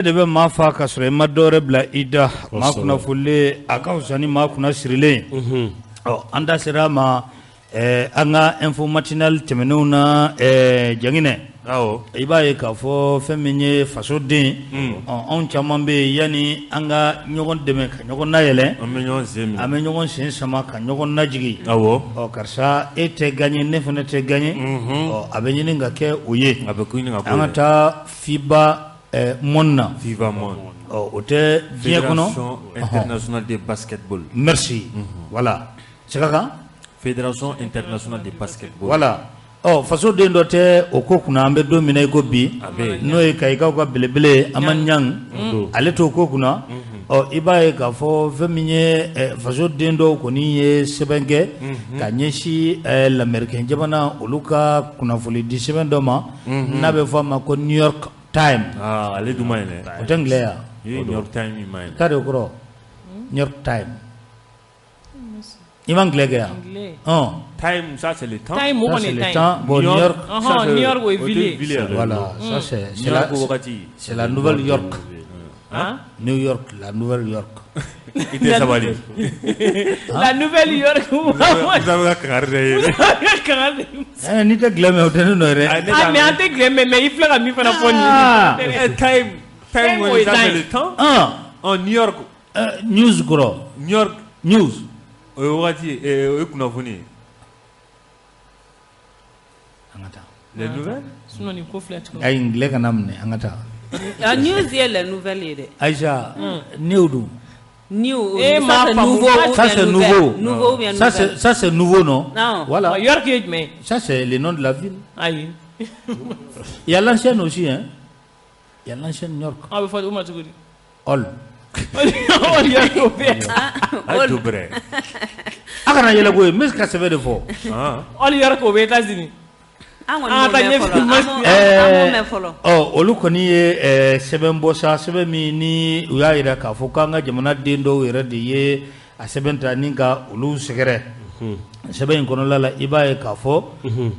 De bɛ maa faa ka sɔrɔ i ma dɔwɛrɛ bila i da. Maa kunnafonilen, a ka fisa ni maa kunna sirilen. Ɔ, an da sera a ma an ka info matinale tɛmɛnenw na. Jaginɛ, i b'a ye k'a fɔ fɛn min ye fasoden, anw caman bɛ yen, yanni an ka ɲɔgɔn dɛmɛ ka ɲɔgɔn nayɛlɛn, an bɛ ɲɔgɔn sen sama ka ɲɔgɔn lajigin. Ɔ, karisa, e tɛ gagner, ne fana tɛ gagner. Ɔ, a bɛ ɲini ka kɛ o ye. A bɛ an ka taa FIBA monde na. FIBA monde. Ɔ, o tɛ diɲɛ kɔnɔ. Fédération internationale de basketball. Merci, voilà, sɛgɛ kan. Fédération internationale de basketball. Voilà. Ɔ, faso den dɔ tɛ o ko kunna an bɛ don min na i ko bi, n'o ye Kayikaw ka belebele Hamane Niang, ale t'o ko kunna. Ɔ, i b'a ye k'a fɔ fɛn min ye faso den dɔw kɔni ye sɛbɛn kɛ ka ɲɛsin lamɛrikɛn jamana olu ka kunnafoni di sɛbɛn dɔ ma n'a bɛ fɔ a ma ko New York Time. Ale dun ma ɲi dɛ. O tɛ anglais ya? New York Time ma ɲi. K'a de kɔrɔ New York Time. I ma anglais kɛ yan? Ɔn. Time, ça c'est le temps. Time, ça c'est le temps. Bon, New York, ça New York o ye ville ye. Voilà, ça c'est la Nouvelle York. Hein? New York, la Nouvelle York. I tɛ sabali. La Nouvelle York. Musa bɛ ka kangari da i ye. Kangari. N'i tɛ anglais mɛn, o tɛ ne nɔ ye dɛ. Ah, mais an tɛ anglais mɛn, mais i filɛ ka min fana fɔ nin ye. Time, time, ça c'est le temps. Ah. New York. News kɔrɔ. New York. News. O ye wagati ye, o ye kunnafoni ye. An ka taa. Les nouvelles. Sinon nin ko filɛ cogo. Ayi, anglais kana minɛ, an ka taa. News ye les nouvelles ye dɛ. Aïcha, new dun. New, Eh, ça c'est nouveau. Ça c'est nouveau. Nouveau ou bien ça c'est ça c'est nouveau, non? Non. Voilà. York ye jumɛn ye? Ça c'est le nom de la ville. Ayi. Il y a l'ancienne aussi, hein. Il y a l'ancienne New York. A bɛ fɔ o ma cogo di? All. All York o bɛ yan. A ye brɛ. A kana yɛlɛ koyi, n bɛ ka sɛbɛn de fɔ. All York o bɛ États-Unis. An kɔni m'o mɛn fɔlɔ. An m'o mɛn fɔlɔ. Ɔ, olu kɔni ye sɛbɛn bɔ sa, sɛbɛn min ni u y'a jira k'a fɔ k'an ka jamana den dɔw yɛrɛ de ye a sɛbɛn ta ni ka olu sɛgɛrɛ. Sɛbɛn in kɔnɔla la, i b'a ye k'a fɔ,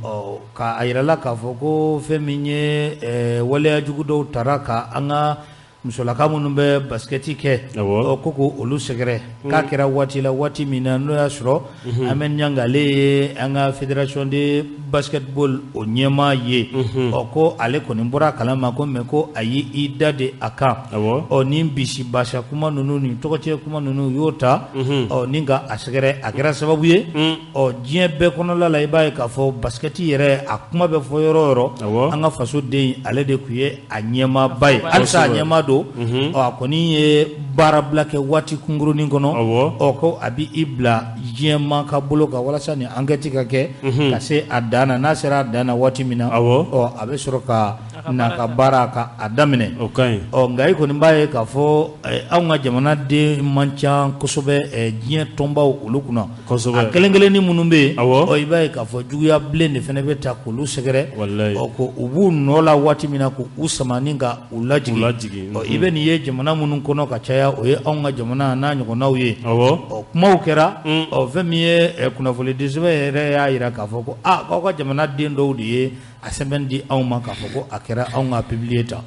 ɔ, k'a jira la k'a fɔ ko fɛn min ye waleyajugu dɔw tara ka an ka musolaka minnu bɛ basikɛti kɛ, ɔ, ko ko olu sɛgɛrɛ k'a kɛra waati la, waati min na n'o y'a sɔrɔ Hamane Niang ale ye an ka fédération de basketball o ɲɛmaa ye. Ɔ, ko ale kɔni bɔra a kalama ko mais ko a y'i da de a kan. Ɔ, ni bisi basa kuma ninnu ni tɔgɔcɛ kuma ninnu u y'o ta, ɔ, ni ka a sɛgɛrɛ, a kɛra sababu ye. Ɔ, diɲɛ bɛɛ kɔnɔla la, i b'a ye k'a fɔ basikɛti yɛrɛ a kuma bɛ fɔ yɔrɔ o yɔrɔ, an ka faso den ale de tun ye a ɲɛmaaba ye, halisa a ɲɛmaa don. Ɔ, a kɔni ye baarabila kɛ waati kunkurunin kɔnɔ. Ɔ, ko a bɛ i bila diɲɛmaa ka bolo kan walasa ni enquête ka kɛ ka se a dan na. N'a sera a dan na waati min na, ɔ, a bɛ sɔrɔ ka na ka baara ka a daminɛ. Ɔ, nka i kɔni b'a ye k'a fɔ anw ka jamana den man ca kosɛbɛ diɲɛ tɔnbaw olu kunna. A kelen kelenni minnu bɛ yen, ɔ, i b'a ye k'a fɔ juguya bilen de fana bɛ ta k'olu sɛgɛrɛ. Ɔ, ko u b'u nɔ la waati min na k'u sama ni ka u lajigin. Ɔ, i bɛ nin ye jamana minnu kɔnɔ ka caya, o ye anw ka jamana n'a ɲɔgɔnnaw ye. Ɔ, kumaw kɛra. Ɔ, fɛn min ye kunnafoni di sɛbɛn yɛrɛ y'a jira k'a fɔ ko aa, k'aw ka jamana den dɔw de ye a sɛbɛn di anw ma k'a fɔ ko a kɛra anw ka publier ta.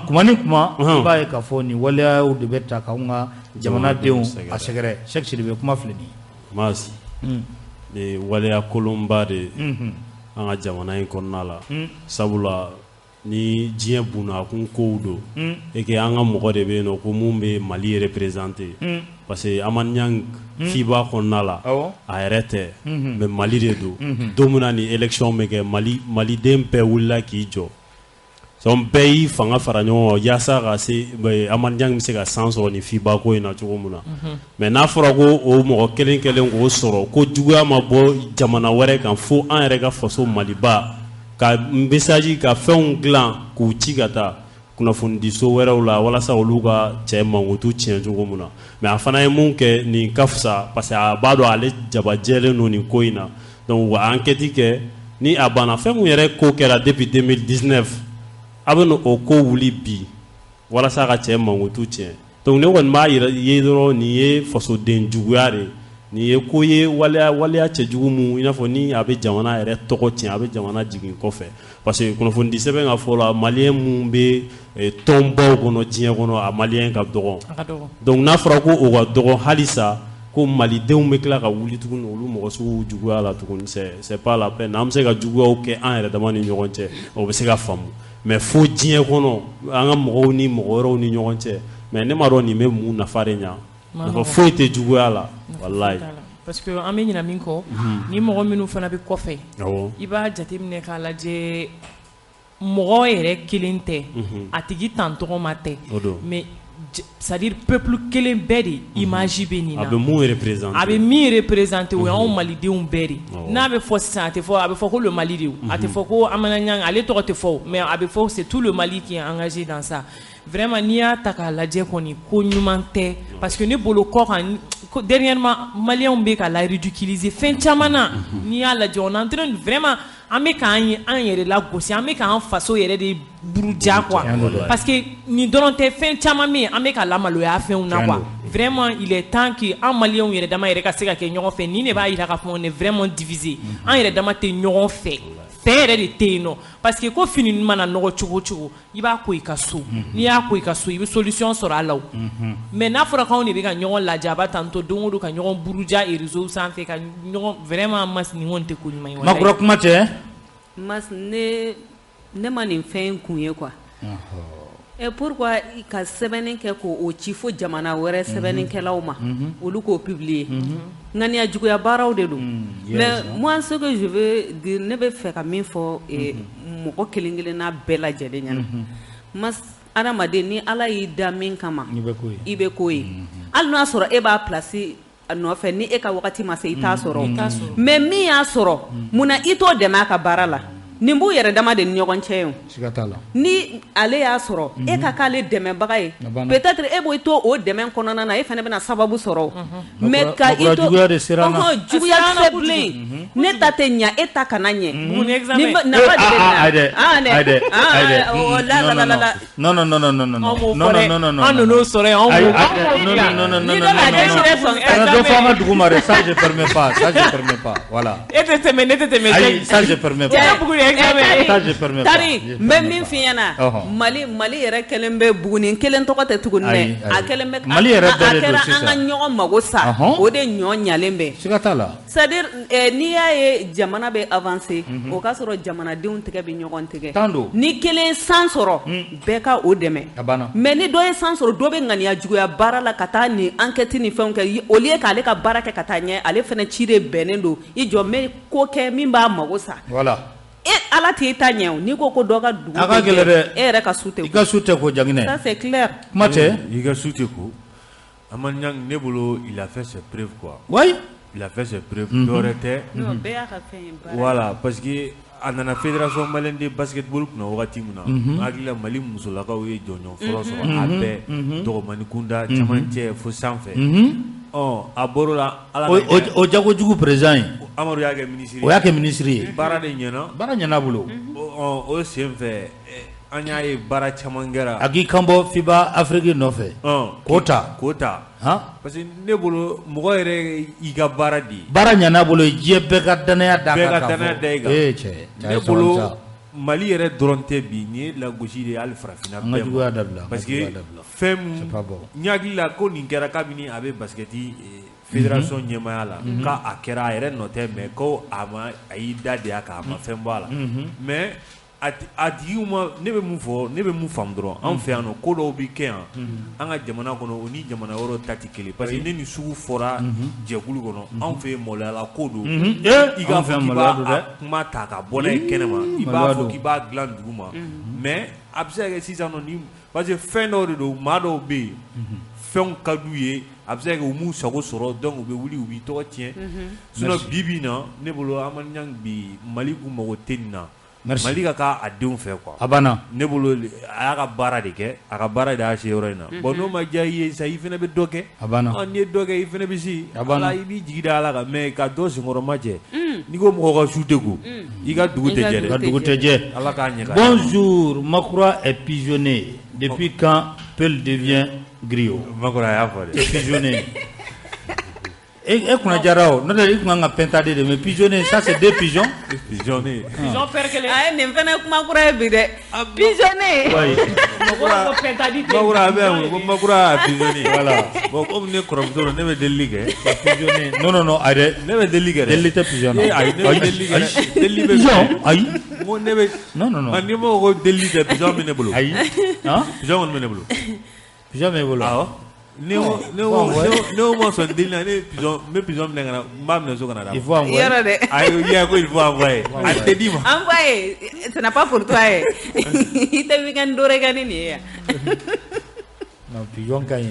Kuma ni kuma, i b'a ye k'a fɔ nin waleyaw de bɛ ta k'anw ka jamanadenw a sɛgɛrɛ. Cheick Sidibe, kuma filɛ nin ye. Mas, nin waleya kolonba de an ka jamana in kɔnɔna la, sabula ni diɲɛ bunna kun kow don et que an ka mɔgɔ de bɛ yen nɔ ko mun bɛ Mali représenter, parce que Hamane Niang FIBA kɔnɔna la a yɛrɛ tɛ, mais Mali de don. Don min na ni élection bɛ kɛ, Mali maliden bɛɛ wulila k'i jɔ, donc bɛɛ y'i fanga fara ɲɔgɔn kan yaasa ka se Hamane Niang bɛ se ka san sɔrɔ nin FIBA ko in na cogo min na. Mais n'a fɔra ko o mɔgɔ kelen kelen k'o sɔrɔ, ko juguya ma bɔ jamana wɛrɛ kan fo an yɛrɛ ka faso Maliba ka message ka fɛnw dilan k'u ci ka taa kunnafonidiso wɛrɛw la walasa olu ka cɛ mankutu tiɲɛ cogo min na. Mais a fana ye mun kɛ nin ka fisa, parce que a b'a dɔn ale jabajɛlen don nin ko in na, donc u ka enquête kɛ ni a banna. Fɛn mun yɛrɛ ko kɛra depuis 2019, a bɛ o ko wuli bi walasa ka cɛ mankutu tiɲɛ. Donc ne kɔni b'a ye dɔrɔn nin ye fasoden juguya de ye. Nin ye ko ye waleya cɛjugu mun i n'a fɔ ni a bɛ jamana yɛrɛ tɔgɔ tiɲɛ, a bɛ jamana jigin kɔfɛ, parce que kunnafonidi sɛbɛn ka fɔ la, malien mun bɛ tɔnbaw kɔnɔ diɲɛ kɔnɔ, a malien ka dɔgɔ. Donc n'a fɔra ko o ka dɔgɔ halisa, ko malidenw bɛ tila ka wuli tuguni olu mɔgɔ sugu juguya la tuguni, c'est pas la peine. An bɛ se ka juguyaw kɛ an yɛrɛ dama ni ɲɔgɔn cɛ, o bɛ se ka faamu, mais fo diɲɛ kɔnɔ an ka mɔgɔw ni mɔgɔ wɛrɛw ni ɲɔgɔn cɛ, mais ne m'a dɔn nin bɛ mun nafa de ɲa. Nafa foyi tɛ juguya la, walayi. Parce que an bɛ ɲinɛ min kɔ, ni mɔgɔ minnu fana bɛ kɔfɛ, i b'a jateminɛ k'a lajɛ, mɔgɔ yɛrɛ kelen tɛ, a tigi tan tɔgɔ ma tɛ, mais c'est à dire peuple kelen bɛɛ de image bɛ nin na. A bɛ mun représenter? A bɛ min représenter, o y'anw malidenw bɛɛ de. N'a bɛ fɔ sisan, a tɛ fɔ, a bɛ fɔ ko le Mali de, a tɛ fɔ ko Amana Niang, ale tɔgɔ tɛ fɔ, mais a bɛ fɔ c'est tout le Mali qui est engagé dans ça. Vraiment, n'i y'a ta k'a lajɛ kɔni, ko ɲuman tɛ, parce que ne bolo kɔ kan, dernièrement maliens bɛ ka la ridiculiser fɛn caman na. N'i y'a lajɛ, on est en train de vraiment, an bɛ k'an an yɛrɛ lagosi, an bɛ k'an faso yɛrɛ de buruja quoi, parce que nin dɔrɔn tɛ, fɛn caman bɛ yen, an bɛ ka lamaloya fɛnw na quoi. Vraiment, il est temps que an maliens yɛrɛ dama yɛrɛ ka se ka kɛ ɲɔgɔn fɛ. Nin de b'a jira k'a fɔ on est vraiment divisé, an yɛrɛ dama tɛ ɲɔgɔn fɛ, fɛ yɛrɛ de tɛ yen nɔ, parce que ko fini mana nɔgɔ cogo cogo, i b'a ko i ka so, n'i y'a ko i ka so, i bɛ solution sɔrɔ a la o. Mais n'a fɔra k'anw de bɛ ka ɲɔgɔn lajaba tantôt, don o don ka ɲɔgɔn buruja réseau sanfɛ, ka ɲɔgɔn, vraiment, Mas, nin kɔni tɛ ko ɲuman ye. Makura kuma tɛ. Mas, ne ma nin fɛn in kun ye quoi. Et pourquoi ka sɛbɛnni kɛ k'o ci fo jamana wɛrɛ sɛbɛnnikɛlaw ma, olu k'o publier? Ŋaniya juguya baaraw de don. Mais moi, ce que je veux dire, ne bɛ fɛ ka min fɔ mɔgɔ kelen kelenna bɛɛ lajɛlen ɲɛna, mas, adamaden, ni Ala y'i da min kama, i bɛ ko ye. Hali n'a sɔrɔ e b'a place nɔfɛ, ni e ka wagati ma se, i t'a sɔrɔ. Mais min y'a sɔrɔ, munna i t'o dɛmɛ a ka baara la? Nin b'u yɛrɛ dama de ni ɲɔgɔn cɛ ye. Ni ale y'a sɔrɔ, e ka k'ale dɛmɛbaga ye, peut-être e b'o to o dɛmɛ kɔnɔna na, e fana bɛna sababu sɔrɔ. Mais ka i to juguya tɛ bilen, ne ta tɛ ɲa, e ta kana ɲɛ. Nafa de bɛ na. La. Non non non non non non non non non. An nan'o sɔrɔ yen, anw b'o. Non non non non non. Kana dɔ fɔ an ka dugu ma dɛ, ça je permets pas, ça je permets pas, voilà. E tɛ tɛmɛ, ne tɛ tɛmɛ. Ayi, ça je permets pas. Ça je permets pas. Tari, n bɛ min f'i ɲɛna, Mali yɛrɛ kɛlen bɛ Buguni kelen tɔgɔ tɛ tuguni dɛ, a kɛlen bɛ Mali yɛrɛ bɛɛ de don sisan. A kɛra an ka ɲɔgɔn mago sa, o de ɲɔ ɲalen bɛ. Siga t'a la. C'est à dire n'i y'a ye jamana bɛ avancer, o k'a sɔrɔ jamanadenw tɛgɛ bɛ ɲɔgɔn tigɛ. Tan don. Ni kelen san sɔrɔ, bɛɛ ka o dɛmɛ. A banna. Mais ni dɔ ye san sɔrɔ, dɔ bɛ ŋaniya juguya baara la ka taa nin enquête ni fɛnw kɛ, au lieu k'ale ka baara kɛ ka taa ɲɛ, ale fana ci de bɛnnen don, i jɔ n bɛ ko kɛ min b'a mago sa. Voilà. E Ala t'e ta ɲɛ o, n'i ko ko dɔ ka dugu a ka gɛlɛn dɛ, e yɛrɛ ka su tɛ ko. I ka su tɛ ko Jaginɛ. Ça c'est clair. Kuma tɛ. I ka su tɛ ko. Amadu Ɲang, ne bolo, il a fait ses preuves quoi. Oui. Il a fait ses preuves, dɔwɛrɛ tɛ. Non, bɛɛ y'a ka fɛn ye baara. Voilà, parce que a nana fédération malienne de basketball kunna wagati min na, n hakili la Mali musolakaw ye jɔnjɔn fɔlɔ sɔrɔ, a bɛɛ dɔgɔmani kunda, cɛmancɛ fo sanfɛ. Ɔ a bɔr'o la, Ala o jagojugu président ye. Amadu y'a kɛ ministre ye. O y'a kɛ ministre ye. Baara de ɲɛna. Baara ɲɛna a bolo. O sen fɛ, an y'a ye baara caman kɛra. A k'i kanbɔ FIBA Afrique nɔfɛ. K'o ta. K'o ta. Parce que ne bolo, mɔgɔ yɛrɛ y'i ka baara de ye. Baara ɲɛna a bolo, diɲɛ bɛɛ ka danaya d'a kan. Bɛɛ ka danaya da i kan. Ee cɛ. Ne bolo, Mali yɛrɛ dɔrɔn tɛ bi, nin ye lagosi de ye hali farafinna bɛɛ ma. An ka juguya dabila. Parce que fɛn mun, n hakili la ko nin kɛra kabini a bɛ basket fédération ɲɛmaaya la, k'a kɛra a yɛrɛ nɔ tɛ, mais ko a ma, a y'i da de a kan, a ma fɛn bɔ a la. Mais a tigiw ma, ne bɛ mun fɔ, ne bɛ mun faamu dɔrɔn, anw fɛ yan nɔ, ko dɔw bɛ kɛ yan an ka jamana kɔnɔ, o ni jamana wɛrɛw ta tɛ kelen, parce que ne ni sugu fɔra jɛkulu kɔnɔ, anw fɛ yen maloyala ko don. I k'a fɔ k'i b'a kuma ta ka bɔ n'a ye kɛnɛma, i b'a fɔ k'i b'a dilan dugu ma, mais a bɛ se ka kɛ sisan nɔ ni, parce que fɛn dɔw de don, maa dɔw bɛ yen, fɛnw ka d'u ye, a bɛ se ka kɛ u m'u sago sɔrɔ, donc u bɛ wuli u b'i tɔgɔ tiɲɛ. Sinon bi bi in na, ne bolo Amadu Ɲang bi Mali k'u mago tɛ nin na. Mali ka k'a denw fɛ quoi. A banna. Ne bolo, a y'a ka baara de kɛ, a ka baara de y'a se yɔrɔ in na. Bon, n'o ma diya i ye sa, i fana bɛ dɔ kɛ. A banna. N'i ye dɔ kɛ, i fana bɛ se. A banna. Ala i b'i jigi da Ala kan, mais ka dɔ senkɔrɔma cɛ. N'i ko mɔgɔ ka su tɛ ko, i ka dugu tɛ jɛ dɛ. Ka dugu tɛ jɛ. Ala k'a ɲɛ. Bonjour, Makura est pigeonné. Depuis quand Peul devient griot? Makura a y'a fɔ dɛ. Pigeonné. E kunna jara o n'o tɛ i tun kan ka pintade de mais pigeonner, ça c'est deux pigeons. Pigeonner. Pigeon paire kelen. A ye nin fana kuma kura ye bi dɛ. Pigeonner. Oui. Mɔgɔw ko pintade tɛ. Makura a bɛ yan ko Makura a pigeonner. Voilà. Bon, comme ne kɔrɔmuso don, ne bɛ delili kɛ. Pigeonner. Non, non, non, ayi dɛ. Ne bɛ delili kɛ dɛ. Delili tɛ pigeon na. Eh, ayi, ne bɛ delili kɛ dɛ. Delili bɛ Pigeon, ayi. N ko ne bɛ. Non, non, non. Nka n'i ma ko delili tɛ, pigeon bɛ ne bolo. Ayi. Han? Pigeon kɔni bɛ ne bolo. Pigeon b'e bolo. Awɔ. Ne ko ne ko ne ko ma sɔn delili la, ne ye pigeon n bɛ pigeon minɛ ka na, n b'a minɛ so ka na d'a ma. Il faut envoyer. Yɔrɔ dɛ. Ayi, i y'a ye ko il faut envoyer. A tɛ d'i ma. Envoyer, ce n'est pas pour toi ye. I tɛ week-end dɔ kɛ ni nin ye yan. Non, pigeon ka ɲi.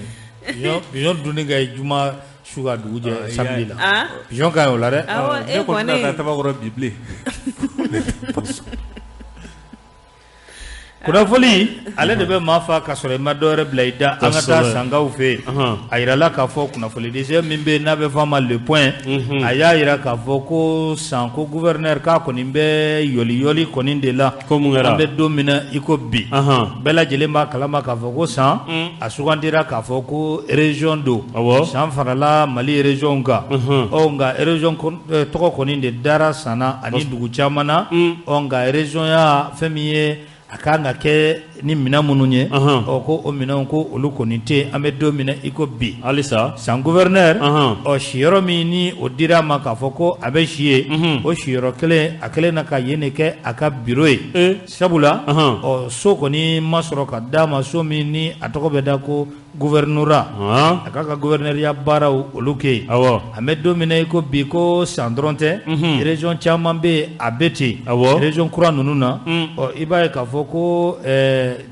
Pigeon, pigeon dunni ka ɲi juma su ka dugu jɛ samedi la. Ah. Pigeon ka ɲi o la dɛ. Awɔ, Ne e kɔni tɛna taa kɔni. Tabakɔrɔ bi bilen. Kunnafoni ale de bɛ maa fa ka sɔrɔ i ma dɔwɛrɛ bila i da. An ka taa Kosɛbɛ. Sankaw fɛ yen. Ahan. A yirala k'a fɔ kunnafonidisɛ min bɛ yen n'a bɛ fɔ a ma Le Point, a y'a yira k'a fɔ ko san ko gouverneur k'a kɔni bɛ yɔliyɔli kɔni de la. Ko mun kɛra? An bɛ don min na i ko bi. Ahan. Bɛɛ lajɛlen b'a kalama k'a fɔ ko san a sugandira k'a fɔ ko région don. Awɔ. San farala Mali région kan. Ɔ nka région tɔgɔ kɔni de dara san na ani dugu caman na. Ɔ nka région ya fɛn min ye a kan ka kɛ ni minɛn minnu ye, Ahan. ɔ ko o minɛnw ko olu kɔni tɛ yen an bɛ don min na i ko bi. Halisa. San gouverneur, Ahan. ɔ siyɔrɔ min ni o dira a ma k'a fɔ ko a bɛ si yen, o siyɔrɔ kelen a kɛlen na ka yen de kɛ a ka bureau ye. Eh. Sabula Ahan. ɔ so kɔni ma sɔrɔ ka d'a ma, so min ni a tɔgɔ bɛ da ko gouvernorat. Han. A k'a ka gouverneuriya baaraw olu kɛ yen. Awɔ. An bɛ don min na i ko bi, ko san dɔrɔn tɛ, région caman bɛ yen a bɛ ten. Awɔ. Région kura ninnu na, ɔ i b'a ye k'a fɔ ko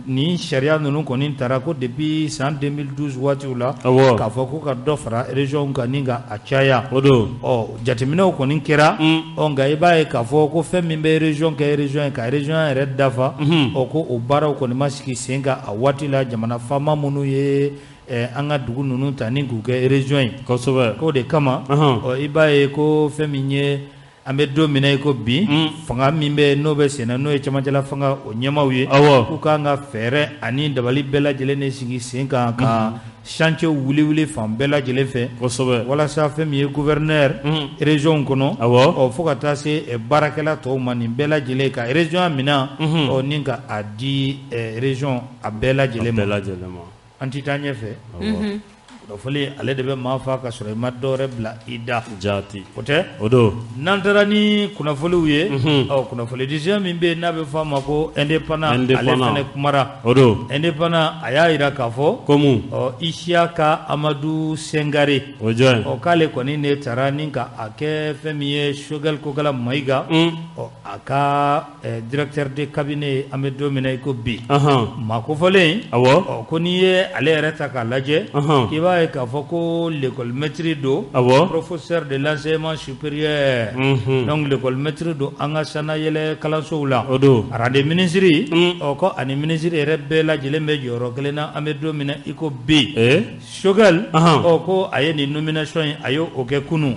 nin sariya ninnu kɔni taara ko depuis san 2012 waatiw la, Awɔ. k'a fɔ ko ka dɔ fara région kan ni ka a caya. O don. Ɔ jateminɛw kɔni kɛra, ɔ nka i b'a ye k'a fɔ ko fɛn min bɛ région kɛ région ye ka région yɛrɛ dafa, ɔ ko o baaraw kɔni ma sigi sen kan a waati la jamana faama minnu ye an ka dugu ninnu ta ni k'u kɛ région ye. Kosɛbɛ. K'o de kama, Ahan. ɔ i b'a ye ko fɛn min ye an bɛ don min na i ko bi, fanga min bɛ n'o bɛ sen na n'o ye cɛmancɛla fanga o ɲɛmaaw ye, Awɔ. k'u kan ka fɛɛrɛ ani dabali bɛɛ lajɛlen de sigi sen kan ka chantier wuli wuli fan bɛɛ lajɛlen fɛ. Kosɛbɛ. Walasa fɛn min ye gouverneur région kɔnɔ, Awɔ. ɔ fo ka taa se baarakɛla tɔw ma nin bɛɛ lajɛlen ka région minɛn, ɔ ni ka a di région a bɛɛ lajɛlen Bɛɛ ma. lajɛlen ma. An tɛ taa ɲɛfɛ. Awɔ. Kunnafoni ale de bɛ maa fa ka sɔrɔ i ma dɔwɛrɛ bila i da. Jaati. O tɛ. O don. N'an taara ni kunnafoniw ye, ɔ kunnafonidisɛ min bɛ yen n'a bɛ fɔ a ma ko Indépendant, ale Indépendant. fana kumara. O don. Indépendant a y'a jira k'a fɔ Ko mun? ɔ Isiaka Amadu Sengare, O jɔn ye? ɔ k'ale kɔni de taara ni ka a kɛ fɛn min ye Choguel Kokala Mayiga, ɔ a ka directeur de cabinet an bɛ don min na i ko bi. Ahan. Maa kofɔlen, Awɔ. ɔ ko n'i ye ale yɛrɛ ta k'a lajɛ, Ahan. k'i b'a ye k'a fɔ ko l'école maître don, Awɔ. professeur de l'enseignement supérieur, Mhm. donc l'école maître don an ka sannayɛlɛ kalansow la. O don. Rang de ministre, ɔ ko ani ministre yɛrɛ bɛɛ lajɛlen bɛ jɔyɔrɔ kelen na an bɛ don min na i ko bi. Eh. Choguel, Ahan. ɔ ko a ye nin nomination in a ye o kɛ kunun.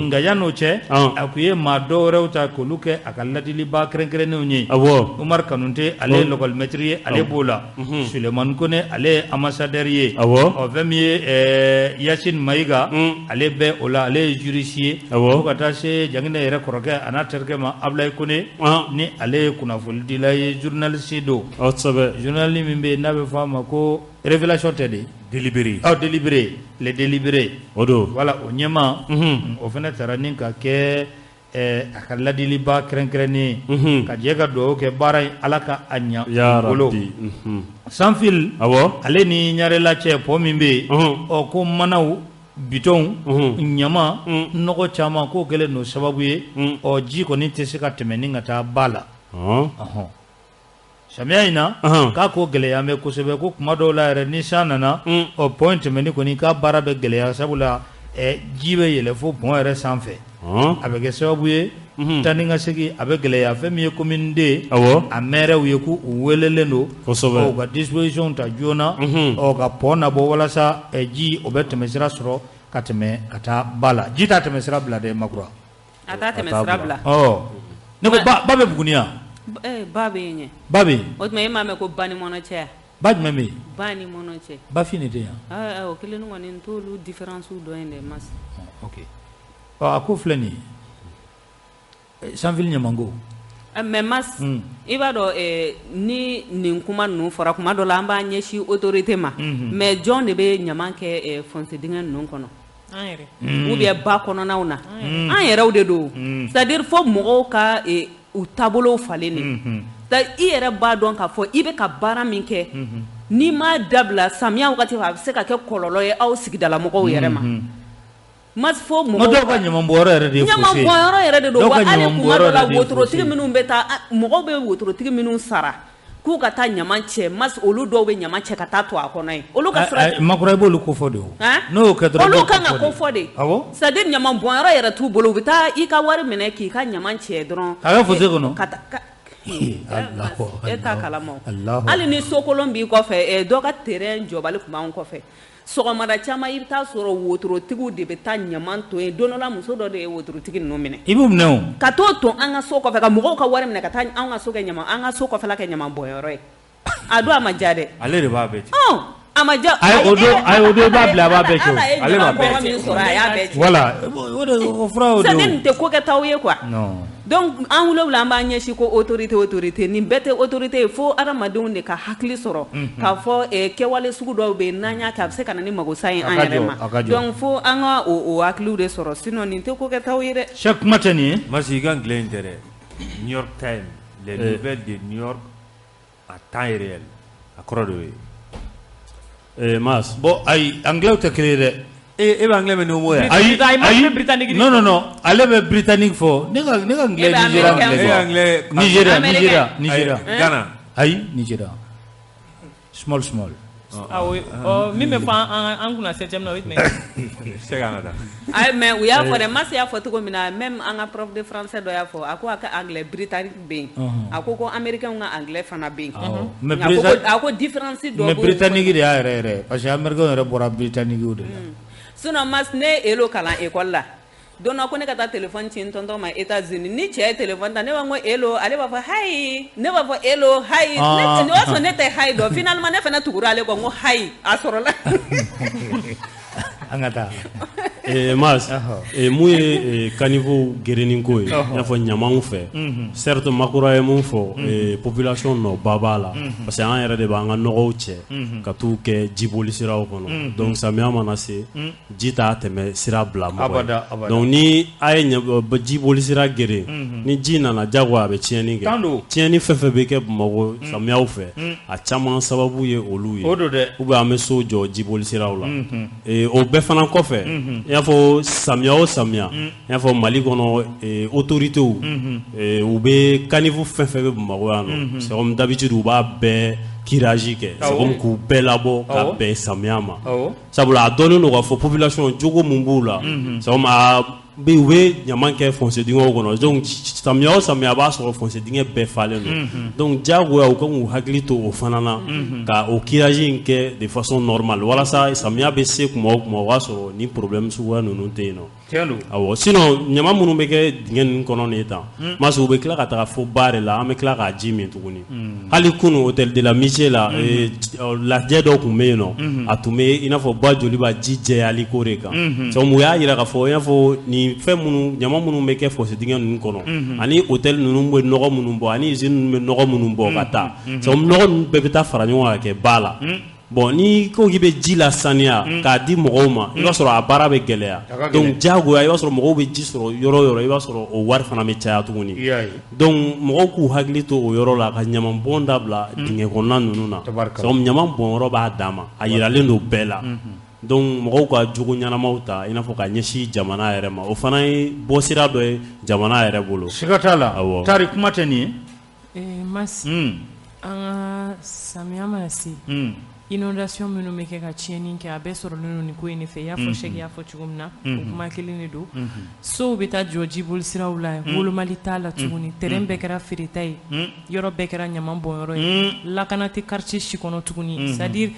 Nka yan'o cɛ, Ahan. a tun ye maa dɔw wɛrɛw ta k'olu kɛ a ka ladiliba kɛrɛnkɛrɛnnenw ye. Awɔ. Umar Kanute ale ye l'école maître ye, ale b'o la. Sulemani Kone ale ye ambassadeur ye. Awɔ. Ɔ fɛn min ye Yacine Mayiga, ale bɛ o la, ale ye juriste ye. Awɔ. Fo ka taa se Janginɛ yɛrɛ kɔrɔkɛ a n'a terikɛ ma Abulayi Kone, Ahan. ni ale ye kunnafonidila ye, journaliste don. Kosɛbɛ. Journal min bɛ yen n'a bɛ fɔ a ma ko révélation tɛ de. Délibéré. Aw délibéré, les délibérés. O don. Voilà o ɲɛmaa, o fana taara ni ka kɛ a ka ladiliba kɛrɛnkɛrɛnnen ye. Ka jɛ ka dugawu kɛ baara in Ala ka a ɲa Ya u bolo. Rabbi. Mhm. Sanfil, Awɔ. ale ni ɲarela cɛ pont min bɛ yen, Ɔhɔn. ɔ ko manaw bitɔnw ɲama nɔgɔ caman k'o kɛlen don sababu ye, ɔ ji kɔni tɛ se ka tɛmɛ ni ka taa ba la. Ɔn. Ɔhɔn. Samiya in na, Ɔhɔn. k'a ko gɛlɛya bɛ kosɛbɛ, ko kuma dɔw la yɛrɛ ni san nana, ɔ pont in tɛmɛni kɔni k'a baara bɛ gɛlɛya, sabula ji bɛ yɛlɛ fo pont yɛrɛ sanfɛ. Ɔn. A bɛ kɛ sababu ye taa ni ka segin a bɛ gɛlɛya. Fɛn min ye commune D, Awɔ. a maires ye k'u welelen don, Kosɛbɛ. ɔ u ka disposition ta joona, ɔ ka pont nabɔ walasa ji o bɛ tɛmɛsira sɔrɔ ka tɛmɛ ka taa ba la. Ji t'a tɛmɛsira bila dɛ, Makura. A t'a tɛmɛsira bila. Ɔ ne ko ba bɛ Buguni yan. Ba bɛ yen ɲɛ. Ba bɛ yen. O tuma e m'a mɛn ko ba ni mɔnɔ cɛ. Ba jumɛn bɛ yen? Ba ni mɔnɔ cɛ. Bafin de tɛ yan? O kelen kɔni n t'olu différence dɔn yen dɛ Mas. Ok, ɔ a ko filɛ nin ye, sanfili ɲamanko. Mais Mas, i b'a dɔn ni nin kuma ninnu fɔra kuma dɔ la, an b'an ɲɛsin autorité ma, mais jɔn de bɛ ɲaman kɛ fossé dingɛ ninnu kɔnɔ? An yɛrɛ. Ou bien ba kɔnɔnaw na, an yɛrɛw de don. C'est à dire fo mɔgɔw ka u taabolow falen de. I yɛrɛ b'a dɔn k'a fɔ i bɛ ka baara min kɛ, n'i m'a dabila samiya wagati a bɛ se ka kɛ kɔlɔlɔ ye aw sigidalamɔgɔw yɛrɛ ma. Mas fo mɔgɔw dɔw ka ɲamanbɔnyɔrɔ yɛrɛ de ye fossé ye. Ɲamanbɔnyɔrɔ yɛrɛ de don wa hali kuma dɔ la wotorotigi minnu bɛ taa, mɔgɔw bɛ wotorotigi minnu sara k'u ka taa ɲaman cɛ, Mas olu dɔw bɛ ɲaman cɛ ka taa to a kɔnɔ yen. Olu ka sira Makura, i b'olu ko fɔ de o. N'o y'o kɛ dɔrɔn olu kan ka ko fɔ de. Awɔ. C'est à dire ɲamanbɔnyɔrɔ yɛrɛ t'u bolo, u bɛ taa i ka wari minɛ k'i ka ɲaman cɛ dɔrɔn. A bɛ fossé kɔnɔ. Ka taa e t'a kalama o. Hali ni sokolon b'i kɔfɛ, dɔ ka terrain jɔbali tun b'anw kɔfɛ. Sɔgɔmada caman i bɛ taa sɔrɔ wotorotigiw de bɛ taa ɲaman ton yen. Don dɔ la muso dɔ de ye wotorotigi ninnu minɛ. I b'u minɛ o. Ka t'o ton an ka so kɔfɛ, ka mɔgɔw ka wari minɛ ka taa an ka so kɛ ɲaman, an ka so kɔfɛla kɛ ɲaman bɔnyɔrɔ ye. A don a ma diya dɛ. Ale de b'a bɛɛ cɛ. Ɔn, a ma diya. Ayi o don, ayi o don i b'a bila a b'a bɛɛ cɛ o. Ale b'a bɛɛ min sɔrɔ a y'a bɛɛ cɛ. Voilà, o de o fura y'o de ye o. C'est à dire nin tɛ ko kɛtaw ye quoi. Non. Donc an wulila an b'an ɲɛsin ko autorité autorité, nin bɛɛ tɛ autorité ye, fo adamadenw de ka hakili sɔrɔ k'a fɔ kɛwale sugu dɔw bɛ yen, n'an y'a kɛ a bɛ se ka na ni magosa ye an yɛrɛ ma. Donc fo an ka o hakiliw de sɔrɔ, sinon nin tɛ ko kɛtaw ye dɛ. Cheikh, kuma tɛ nin ye. Mas, i ka anglais in tɛ dɛ. New York Times, les nouvelles de New York à temps réel, a kɔrɔ de y'o ye. Mas. Bon ayi, anglais tɛ kelen ye dɛ. E bɛ anglais mɛn ni o ye? Ayi ayi, non non non, ale bɛ britannique fɔ, ne ka anglais Nigeria anglais. Nigeria Nigeria Nigeria. Ghana. Ayi Nigeria. Small small. Ah oui, min bɛ fɔ an kunna 7e na o ye jumɛn ye? Se ka na taa. Ayi mais u y'a fɔ dɛ, Mas y'a fɔ cogo min na, même an ka prof de français dɔ y'a fɔ, a ko a ka anglais britannique bɛ yen, a ko ko américain ka anglais fana bɛ yen. Mais a ko différence dɔ. Mais britannique de y'a yɛrɛ yɛrɛ, parce que américain yɛrɛ bɔra britannique de la. Sinon Mas, ne ye elo kalan école la. Don dɔ ko ne ka taa téléphone ci n tonton ma États-Unis, ni cɛ ye téléphone ta, ne b'a fɔ ko hello, ale b'a fɔ hi, ne b'a fɔ hello hi, ne o y'a sɔrɔ ne tɛ hi dɔn, finalement ne fana tugura ale kɔ n ko hi, a sɔrɔla. An ka taa. Mas, mun ye caniveau gerenni ko ye, i n'a fɔ ɲamanw fɛ, certes Makura ye mun fɔ, population nɔba b'a la, parce que an yɛrɛ de b'an ka nɔgɔw cɛ ka t'u kɛ jiboli siraw kɔnɔ, donc samiya mana se ji t'a tɛmɛ sira bila mɔgɔ ye, donc ni a ye jiboli sira geren, ni ji nana jagoya a bɛ tiɲɛni kɛ, tiɲɛni fɛn fɛn bɛ kɛ Bamakɔ samiyaw fɛ, a caman sababu ye olu ye, ou bien an bɛ so jɔ jiboli siraw la, o bɛɛ fana kɔfɛ, i n'a fɔ samiya o samiya, i n'a fɔ Mali kɔnɔ autorités u bɛ caniveau fɛn fɛn bɛ Bamakɔ yan nɔ, c'est comme d'habitude u b'a bɛɛ curage kɛ, c'est comme k'u bɛɛ labɔ ka bɛn samiya ma, sabula a dɔnnen don k'a fɔ population jogo mun b'u la, c'est comme a u bɛ ɲaman kɛ fossé dingɛw kɔnɔ, donc samiya o samiya a b'a sɔrɔ fossé dingɛ bɛɛ falen don, donc diyagoya u kan k'u hakili to o fana na ka o curage in kɛ de façon normale walasa samiya bɛ se kuma o kuma o b'a sɔrɔ ni problème suguya ninnu tɛ yen nɔ. Awɔ, sinon ɲaman minnu bɛ kɛ dingɛ ninnu kɔnɔ nin ye tan, Mas, u bɛ tila ka taga fo ba de la, an bɛ tila k'a ji min tuguni. Hali kunun hôtel de l'amitié la, lajɛ dɔ tun bɛ yen nɔ, a tun bɛ i n'a fɔ ba joli b'a ji jɛyali ko de kan, c'est comme u y'a jira k'a fɔ i n'a fɔ nin fɛn minnu ɲaman minnu bɛ kɛ fossé dingɛ ninnu kɔnɔ, ani hôtel ninnu bɛ nɔgɔ minnu bɔ, ani usine ninnu bɛ nɔgɔ minnu bɔ ka taa, c'est comme nɔgɔ ninnu bɛɛ bɛ taa fara ɲɔgɔn kan ka kɛ ba la. Bon, n'i ko k'i bɛ ji lasaniya k'a di mɔgɔw ma, i b'a sɔrɔ a baara bɛ gɛlɛya, donc diyagoya i b'a sɔrɔ mɔgɔw bɛ ji sɔrɔ yɔrɔ o yɔrɔ, i b'a sɔrɔ o wari fana bɛ caya tuguni, donc mɔgɔw k'u hakili to o yɔrɔ la ka ɲaman bɔn dabila dingɛ kɔnɔna ninnu na, c'est comme ɲaman bɔnyɔrɔ b'a dan ma, a yiralen don bɛɛ la, donc mɔgɔw ka jogo ɲɛnamaw ta i n'a fɔ ka ɲɛsin jamana yɛrɛ ma, o fana ye bɔsira dɔ ye jamana yɛrɛ bolo. Siga t'a la. Tari, kuma tɛ nin ye. Mas, an ka samiya mana se, inondation minnu bɛ kɛ ka tiɲɛni kɛ, a bɛɛ sɔrɔlen don nin ko in de fɛ. I y'a fɔ Sɛki y'a fɔ cogo min na, o kuma kelen de don. Sow bɛ taa jɔ jiboli siraw la, wolomali t'a la tuguni, terrain bɛɛ kɛra feereta ye, yɔrɔ bɛɛ kɛra ɲaman bɔnyɔrɔ ye, lakana tɛ quartier si kɔnɔ tuguni. C'est à dire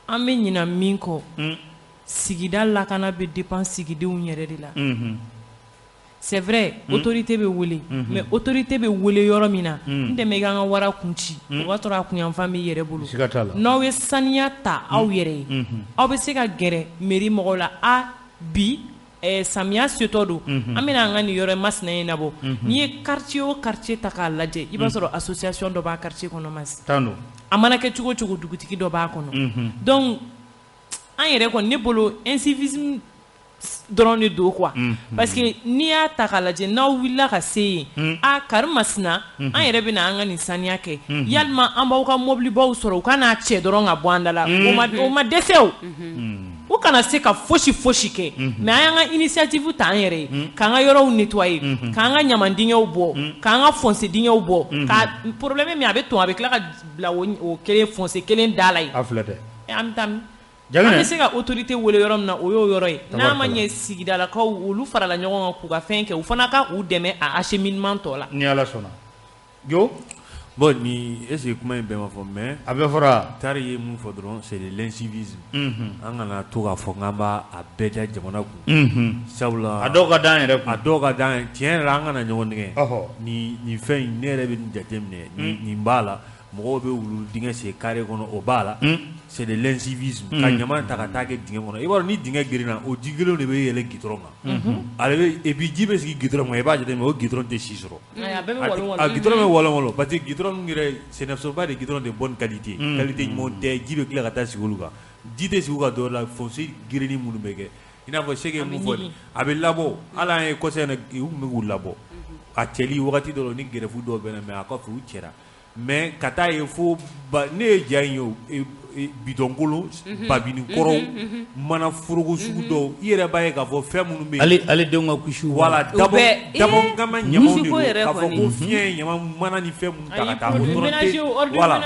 an bɛ ɲina min kɔ, sigida lakana bɛ dépend sigidenw yɛrɛ de la. C'est vrai, autorité bɛ wele, mais autorité bɛ wele yɔrɔ min na, n dɛmɛ i ka n ka wara kun ci, o b'a sɔrɔ a kunyanfan b'i yɛrɛ bolo. Siga t'a la. N'aw ye saniya ta aw yɛrɛ ye, aw bɛ se ka gɛrɛ mairie mɔgɔw la, a bi samiya setɔ don, an bɛna an ka nin yɔrɔ masina in nabɔ. N'i ye quartier o quartier ta k'a lajɛ, i b'a sɔrɔ association dɔ b'a quartier kɔnɔ mas. Tan don. A mana kɛ cogo o cogo, dugutigi dɔ b'a kɔnɔ. Donc an yɛrɛ kɔni, ne bolo, incivisme dɔrɔn de don quoi, parce que n'i y'a ta k'a lajɛ, n'aw wulila ka se yen, a kari masina, an yɛrɛ bɛna an ka nin saniya kɛ, yalima an b'aw ka mobilibaw sɔrɔ, u ka n'a cɛ dɔrɔn ka bɔ an da la, o ma dɛsɛ, o u kana se ka fosi fosi kɛ, mais an y'an ka initiative ta an yɛrɛ ye, k'an ka yɔrɔw nettoyer, k'an ka ɲaman dingɛw bɔ, k'an ka fosse dingɛw bɔ, ka problème min a bɛ ton, a bɛ tila ka bila o kelen fosse kelen da la yen. A filɛ dɛ. An bɛ taa min? An bɛ se ka autorité wele yɔrɔ min na, o y'o yɔrɔ ye. N'a ma ɲɛ, sigidalakaw olu farala ɲɔgɔn kan k'u ka fɛn kɛ, u fana ka u dɛmɛ a acheminement tɔ la. Ni Ala sɔnna. Jo. Bon, ni est-ce que kuma in bɛɛ ma fɔ, mais a bɛɛ fɔra. Tari ye mun fɔ dɔrɔn, c'est de l'incivisme. An kana to k'a fɔ k'an b'a a bɛɛ da jamana kun. Sabula a dɔw ka d'an yɛrɛ kun. A dɔw ka d'an ye. Tiɲɛ yɛrɛ la, an kana ɲɔgɔn nɛgɛ. Nin fɛn in, ne yɛrɛ bɛ nin jateminɛ. Nin b'a la. Mɔgɔw bɛ wulu dingɛ sen carré kɔnɔ, o b'a la. C'est de l'incivisme. Ka ɲama ta ka taa kɛ dingɛ kɔnɔ. I b'a dɔn, ni dingɛ gerenna, o ji kelenw de bɛ yɛlɛ goudron kan. Ale bɛ, et puis ji bɛ sigi goudron kan, i b'a jateminɛ, o goudron tɛ si sɔrɔ. A bɛɛ bɛ walon walon. A goudron bɛ walon walon, parce que goudron yɛrɛ, ce ne sont pas des goudrons de bonne qualité. Qualité ɲumanw tɛ, ji bɛ tila ka taa sigi olu kan. Ji tɛ sigi u kan dɔwɛrɛ la, fosse gerenni minnu bɛ kɛ. I n'a fɔ Seke ye mun fɔ, a bɛ labɔ, hali an ye kɔsa in na, u tun bɛ k'u labɔ. A cɛli wagati dɔ la, ni grève dɔw bɛ na, mais a kɔfɛ u cɛra. Mais ka taa ye fo ba, ne ye ja in ye, bidon kolon, babini kɔrɔw, mana foroko sugu dɔw, i yɛrɛ b'a ye k'a fɔ fɛn minnu bɛ yen. Ale denw ka kusiw. Voilà, dabɔ kama ɲamaw de don, k'a fɔ ko fiɲɛ ye ɲama mana ni fɛn minnu ta ka taa, o dɔrɔn tɛ, voilà,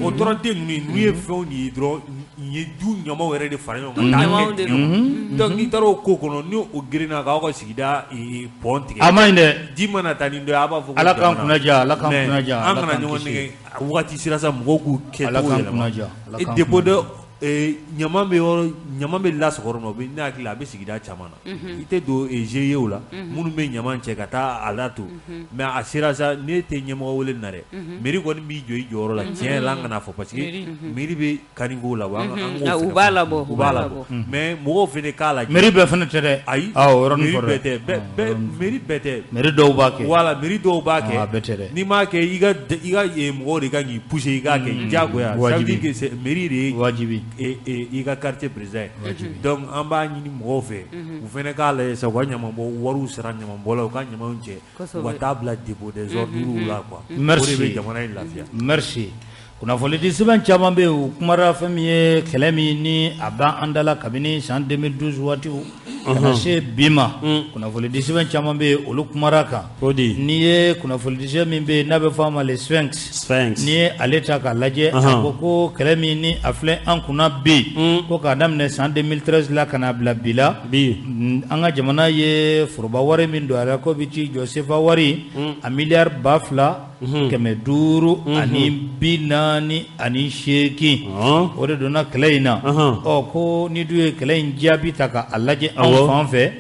o dɔrɔn tɛ ninnu ye, ninnu ye fɛnw de ye dɔrɔn, nin ye du ɲamaw yɛrɛ de fara ɲɔgɔn kan ka taa kɛ dingɛ kɔnɔ. Donc n'i taara o ko kɔnɔ, ni o gerenna k'aw ka sigida pɔn tigɛ. A ma ɲi dɛ. Ji mana taa ni dɔ ye, a b'a fɔ ko Ala k'an kunna diya, Ala k'an kunna diya. An kana ɲɔgɔn nɛgɛ, wagati sera sa mɔgɔw k'u Ala kɛcogo k'an yɛlɛma. kunna diya. Dépôt de ɲama bɛ yɔrɔ, ɲama bɛ lasɔrɔ yɔrɔ min na, o bɛ, ne hakili la, a bɛ sigida caman na. I tɛ don GIE la, minnu bɛ ɲama cɛ ka taa a lato, mais a sera sa, ne tɛ ɲɛmɔgɔ wele na dɛ, mairie kɔni b'i jɔ i jɔyɔrɔ la. Tiɲɛ yɛrɛ la, an kana fɔ, parce que mairie bɛ caniveau labɔ, an k'o U b'a labɔ, u b'a labɔ, mais mɔgɔw fana k'a lajɛ. Mairie bɛɛ fana tɛ dɛ. Ayi, awɔ, o yɔrɔnin mairie fɔra. bɛɛ tɛ, bɛɛ mairie bɛɛ tɛ. Mairie dɔw b'a kɛ. Voilà, mairie dɔw b'a kɛ. A bɛɛ tɛ dɛ. N'i m'a kɛ, i ka mɔgɔw de kan k'i pousser i k'a kɛ, diyagoya. Ça veut dire que c'est mairie de ye wajibi. I ka quartier président ye. Donc an b'a ɲini mɔgɔw fɛ, u fana k'a lajɛ sa, u ka ɲamanbɔ wariw sara ɲamanbɔlaw, u ka ɲamanw cɛ, u ka taa bila dépôt des ordures la quoi. Merci. O de bɛ jamana in lafiya. Merci. Kunnafonidi sɛbɛn caman bɛ yen, u kumara fɛn min ye kɛlɛ min ni a b'an da la kabini san 2012 waatiw ka na se bi ma. Kunnafonidi sɛbɛn caman bɛ yen, olu kumara kan. O di. N'i ye kunnafonidi sɛbɛn min bɛ yen n'a bɛ fɔ a ma le Sphinx. Sphinx. N'i ye ale ta k'a lajɛ, a ko ko kɛlɛ min ni a filɛ an kunna bi, ko k'a daminɛ san 2013 la ka n'a bila bi la. Bi. An ka jamana ye foroba wari min don a la, ko bɛ t'i jɔ CFA wari a miliyari 2548, o de donna kɛlɛ in na. Ɔ ko ni dun ye kɛlɛ in jaabi ta k'a lajɛ anw fan fɛ,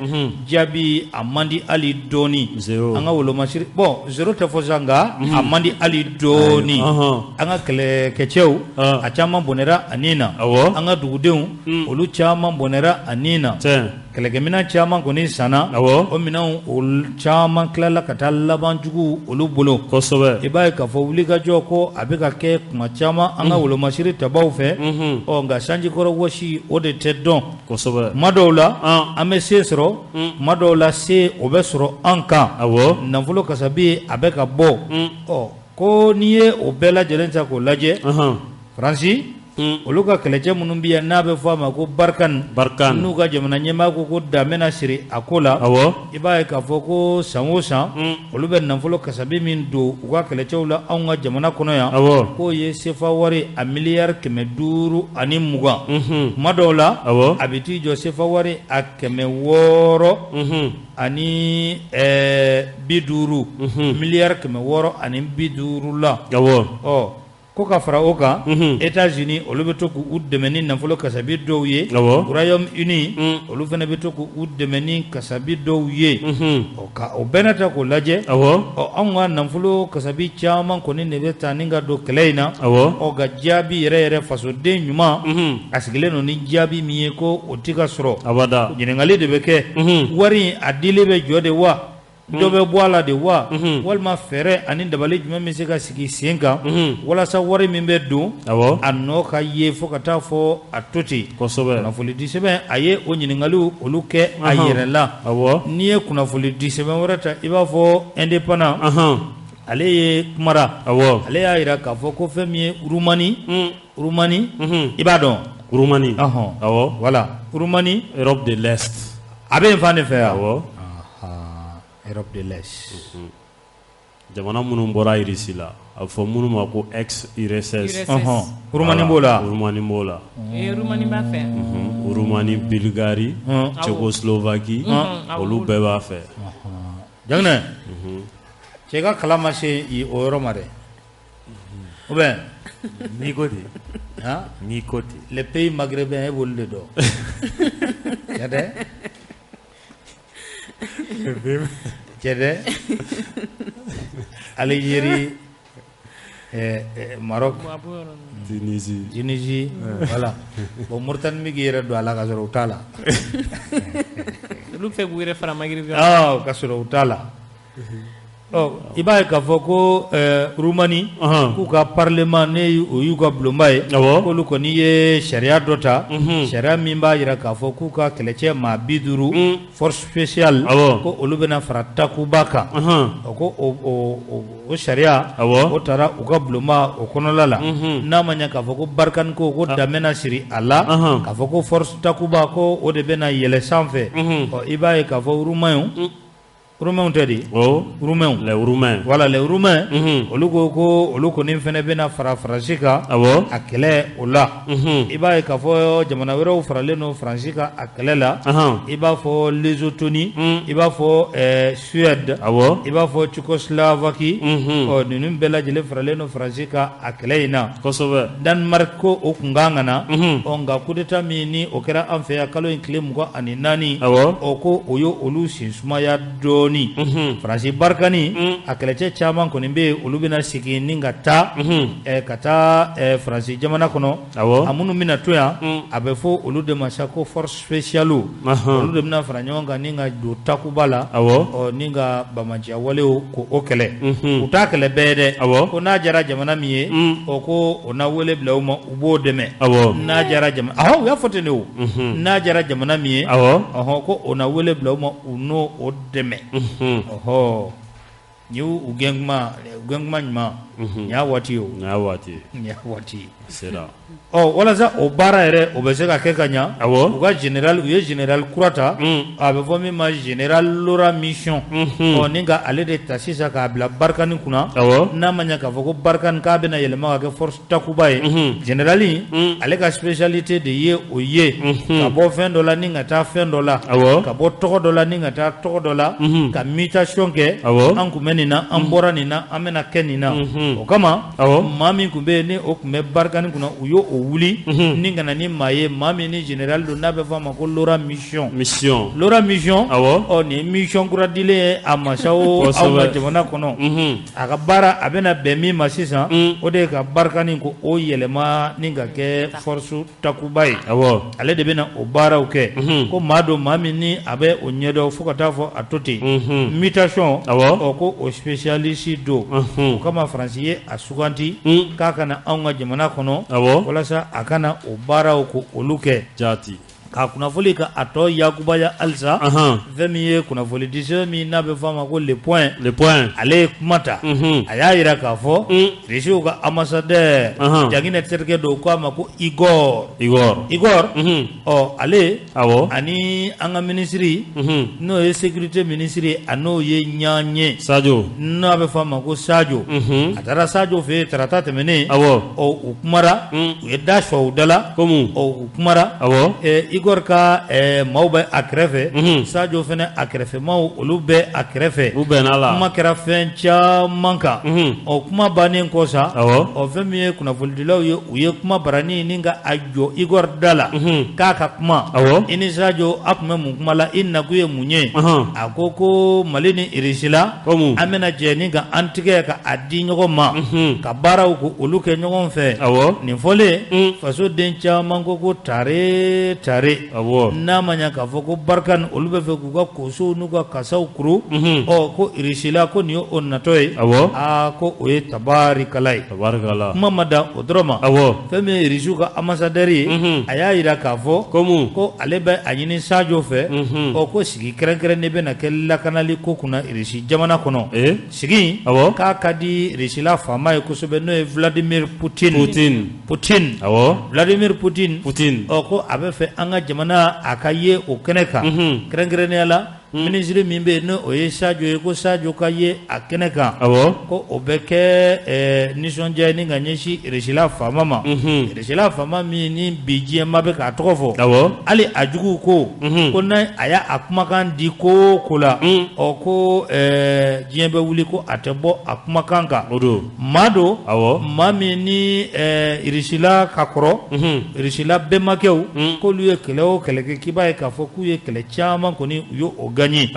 jaabi a man di hali dɔɔni. An ka wolomasiri, bon, zéro tɛ fɔ sisan, nka a man di hali dɔɔni. An ka kɛlɛkɛcɛw a caman bɔnɛra a nin na, an ka dugudenw olu caman bɔnɛra a nin na. Kɛlɛkɛminɛn caman kɔni sanna, o minɛnw olu caman tilala ka taa laban jugu olu bolo. Kosɛbɛ. I b'a ye k'a fɔ wulikajɔ ko a bɛ ka kɛ kuma caman an ka wolomasiri tabaw fɛ. Ɔ nka sanjikɔrɔ wɔsi o de tɛ dɔn. Kosɛbɛ. Kuma dɔw la an bɛ se sɔrɔ, kuma dɔw la se o bɛ sɔrɔ an kan. Nafolo kasabi a bɛ ka bɔ. Ɔ ko n'i ye o bɛɛ lajɛlen ta k'o lajɛ, Faransi olu ka kɛlɛcɛ minnu bɛ yan n'a bɛ fɔ a ma ko Barkhane, n'u ka jamana ɲɛmaa ko ko dan bɛna siri a ko la. I b'a ye k'a fɔ ko san o san olu bɛ nafolo kasabi min don u ka kɛlɛcɛw la anw ka jamana kɔnɔ yan, k'o ye CFA wari a miliyari 520. Kuma dɔw la a bɛ t'i jɔ CFA wari a 650, miliyari 650 la. Ɔ Ko ka fara o kan, États-Unis olu bɛ to k'u dɛmɛ ni nafolo kasabi dɔw ye, Royaume-Uni olu fana bɛ to k'u dɛmɛ ni kasabi dɔw ye. Ɔ, ka o bɛɛ n'a ta k'o lajɛ, ɔ, anw ka nafolo kasabi caman kɔni de bɛ taa ni ka don kɛlɛ in na. Ɔ, ka jaabi yɛrɛ yɛrɛ, fasoden ɲuman a sigilen don ni jaabi min ye, ko o tɛ ka sɔrɔ. Abada. Ɲininkali de bɛ kɛ: wari in a dili bɛ jɔ de wa, dɔ bɛ bɔ a la de wa, walima fɛɛrɛ ani dabali jumɛn bɛ se ka sigi sen kan walasa wari min bɛ don, a nɔ ka ye fo ka taa fɔ a to ten? Kunnafoni di sɛbɛn, a ye o ɲininkaliw olu kɛ a yɛrɛ la. N'i ye kunnafoni di sɛbɛn wɛrɛ ta, i b'a fɔ Indépendant, ale ye kumara. Ale y'a jira k'a fɔ ko fɛn min ye Roumanie, Roumanie, i b'a dɔn? Roumanie. Awɔ, voilà, Roumanie. Europe de l'Est. A bɛ yen fan de fɛ yan. Europe de l'Est. Jamana minnu bɔra Russie la, a bɛ fɔ minnu ma ko ex URSS. Roumanie b'o la. Roumanie b'o la. Roumanie b'a fɛ. Roumanie, Bulgarie, Tchécoslovaquie, olu bɛɛ b'a fɛ. Jaginɛ, cɛ ka kalan ma se o yɔrɔ ma dɛ, ou bien? N'i ko ten. N'i ko ten. Les pays maghrébins, e b'olu de dɔn. Cɛ dɛ. Cɛ dɛ, Algérie, Maroc, Tunisie. Tunisie, voilà. Bon, Mauritanie bɛ k'i yɛrɛ don a la ka sɔrɔ u t'a la. Olu fɛ k'u yɛrɛ fara Maghrébin. Ah, ka sɔrɔ u t'a la. Ɔ, i b'a ye k'a fɔ ko Roumanie k'u ka parlement, ne o y'u ka bulonba ye, k'olu kɔni ye sariya dɔ ta, sariya min b'a jira k'a fɔ k'u ka kɛlɛcɛ maa 50, force spéciale, ko olu bɛna fara Takuba kan. O ko o sariya o taara u ka bulonba o kɔnɔla la. N'a ma ɲɛ k'a fɔ ko Barkhane ko danbe na siri a la, k'a fɔ ko force Takuba, ko o de bɛna yɛlɛ sanfɛ. Ɔ, i b'a ye k'a fɔ Roumains, Roumains tɛ de? Roumains. Les Roumains. Voilà, les Roumains. Olu ko ko olu kɔni fana bɛna fara Faransi kan a kɛlɛ o la. I b'a ye k'a fɔ jamana wɛrɛw faralen don Faransi kan a kɛlɛ la. I b'a fɔ Lesotho, i b'a fɔ Suède, i b'a fɔ Tchécoslovaquie. Ɔ, ninnu bɛɛ lajɛlen faralen don Faransi kan a kɛlɛ in na. Danemark ko o kun kan ka na. Ɔ, nka coup d'état min ni o kɛra an fɛ yan kalo in tile 24, ɔ, ko o ye olu sen sumaya dɔɔnin. Faransi Barkhane a kɛlɛcɛ caman kɔni bɛ yen, olu bɛna segin ni ka taa ka taa Faransi jamana kɔnɔ. A minnu bɛna to yan, a bɛ fɔ olu de ma sa ko force spéciale. Olu de bɛna fara ɲɔgɔn kan ni ka don Takuba la. Ɔ, ni ka bamaciya walew ko o kɛlɛ. U t'a kɛlɛ bɛɛ ye dɛ. Ko n'a diyara jamana min ye, ɔ, ko o na wele bila u ma, u b'o dɛmɛ. N'a diyara jamana, awɔ, u y'a fɔ ten de o. N'a diyara jamana min ye, ɔhɔn, ko o na wele bila u ma, u n'o o dɛmɛ. Ɔhɔ, ni y'u gɛn kuma, u gɛn kuma ɲuman, nin y'a waati ye o. Nin y'a waati ye. Nin y'a waati ye. Sera. Ɔ, walasa o baara yɛrɛ o bɛ se ka kɛ ka ɲa, u ka général, u ye général kura ta, a bɛ fɔ min ma général Laurent Mission. Ɔ, ni ka ale de ta sisan k'a bila Barkhane kunna. N'a ma ɲɛ k'a fɔ ko Barkhane k'a bɛna yɛlɛma ka kɛ force Takuba ye, général in, ale ka spécialité de ye o ye, ka bɔ fɛn dɔ la ni ka taa fɛn dɔ la, ka bɔ tɔgɔ dɔ la ni ka taa tɔgɔ dɔ la, ka mutation kɛ. An kun bɛ nin na, an bɔra nin na, an bɛna kɛ nin na. O kama, maa min kun bɛ yen ni o kun bɛ Barkhane kunna, u y'o o wuli ni ka na ni maa ye, maa min ni général don, n'a bɛ fɔ a ma ko Laurent Mission. Mission. Laurent Mission. Ɔ, nin ye mission kura dilen ye a ma sa o, aw ka jamana kɔnɔ. A ka baara a bɛna bɛn min ma sisan, o de ye ka Barkhane ko o yɛlɛma ni ka kɛ force Takuba ye. Ale de bɛna o baaraw kɛ. Ko maa don, maa min ni a bɛ o ɲɛdɔn fo ka taa fɔ a to ten, mutation, ɔ, ko o spécialiste don. O kama Faransi ye a suganti k'a ka na anw ka jamana kɔnɔ walasa a ka na o baaraw ko olu kɛ. Jaati. Ka kunnafoni ka a tɔ yakubaya halisa, fɛn min ye kunnafoni di sɛbɛn min n'a bɛ fɔ a ma ko Le Point. Le Point. Ale ye kuma ta. A y'a jira k'a fɔ Rusiw ka ambassadeur Jaginɛ terikɛ don, k'a ma ko Igor. Igor. Igor. Ɔ, ale ani an ka minisiri, n'o ye sécurité ministre ye, a n'o ye ɲɔgɔn ye. Sadio. N'a bɛ fɔ a ma ko Sadio. A taara Sadio fɛ yen tarata tɛmɛnen. Ɔ, u kumara, u ye da sɔn u da la. Komu. Ɔ, u kumara. Igor ka maaw bɛ a kɛrɛfɛ, Sadio fana a kɛrɛfɛmaw olu bɛ a kɛrɛfɛ. U bɛnna la. Kuma kɛra fɛn caman kan. Ɔ, kuma bannen kɔ sa, ɔ, fɛn min ye kunnafonidilaw ye, u ye kuma barani ni ka a jɔ Igor da la k'a ka kuma. I ni Sadio a tun bɛ mun kuma la, i nakun ye mun ye? A ko ko Mali ni Irisi la, an bɛna jɛ ni ka an tigɛ ka a di ɲɔgɔn ma, ka baaraw ko olu kɛ ɲɔgɔn fɛ. Nin fɔlen, faso den caman ko ko tare tare, n'a ma ɲɛ k'a fɔ ko Barkhane olu bɛ fɛ k'u ka kosow n'u ka kasaw kuru. Ɔ, ko Irisila ko nin ye o natɔ ye. Aa, ko o ye tabarikala ye. Kuma ma dan o dɔrɔn ma. Fɛn min ye Irisiw ka ambassadeur ye, a y'a jira k'a fɔ ko ale bɛ a ɲini Sadio fɛ, ɔ, ko sigi kɛrɛnkɛrɛnnen bɛna kɛ lakanali ko kunna Irisi jamana kɔnɔ. Sigi k'a ka di Irisila faama ye kosɛbɛ, n'o ye Vladimir Poutine. Poutine. Vladimir Poutine. Poutine. Ɔ, ko a bɛ fɛ an ka jamana a ka ye o kɛnɛ kan, kɛrɛnkɛrɛnnenya la minisiri min bɛ yen, n'o o ye Sadio ye, ko Sadio ka ye a kɛnɛ kan, ko o bɛ kɛ nisɔndiya ye ni ka ɲɛsin Irisila faama ma. Irisila faama min ni bi diɲɛma bɛ k'a tɔgɔ fɔ, hali a juguw ko ko n'a a y'a a kumakan di ko o ko la, ɔ, ko diɲɛ bɛ wuli ko a tɛ bɔ a kumakan kan. Maa don, maa min ni Irisila ka kɔrɔ, Irisila bɛnbakɛw k'olu ye kɛlɛ o kɛlɛ kɛ, k'i b'a ye k'a fɔ k'u ye kɛlɛ caman kɔni u y'o gagné.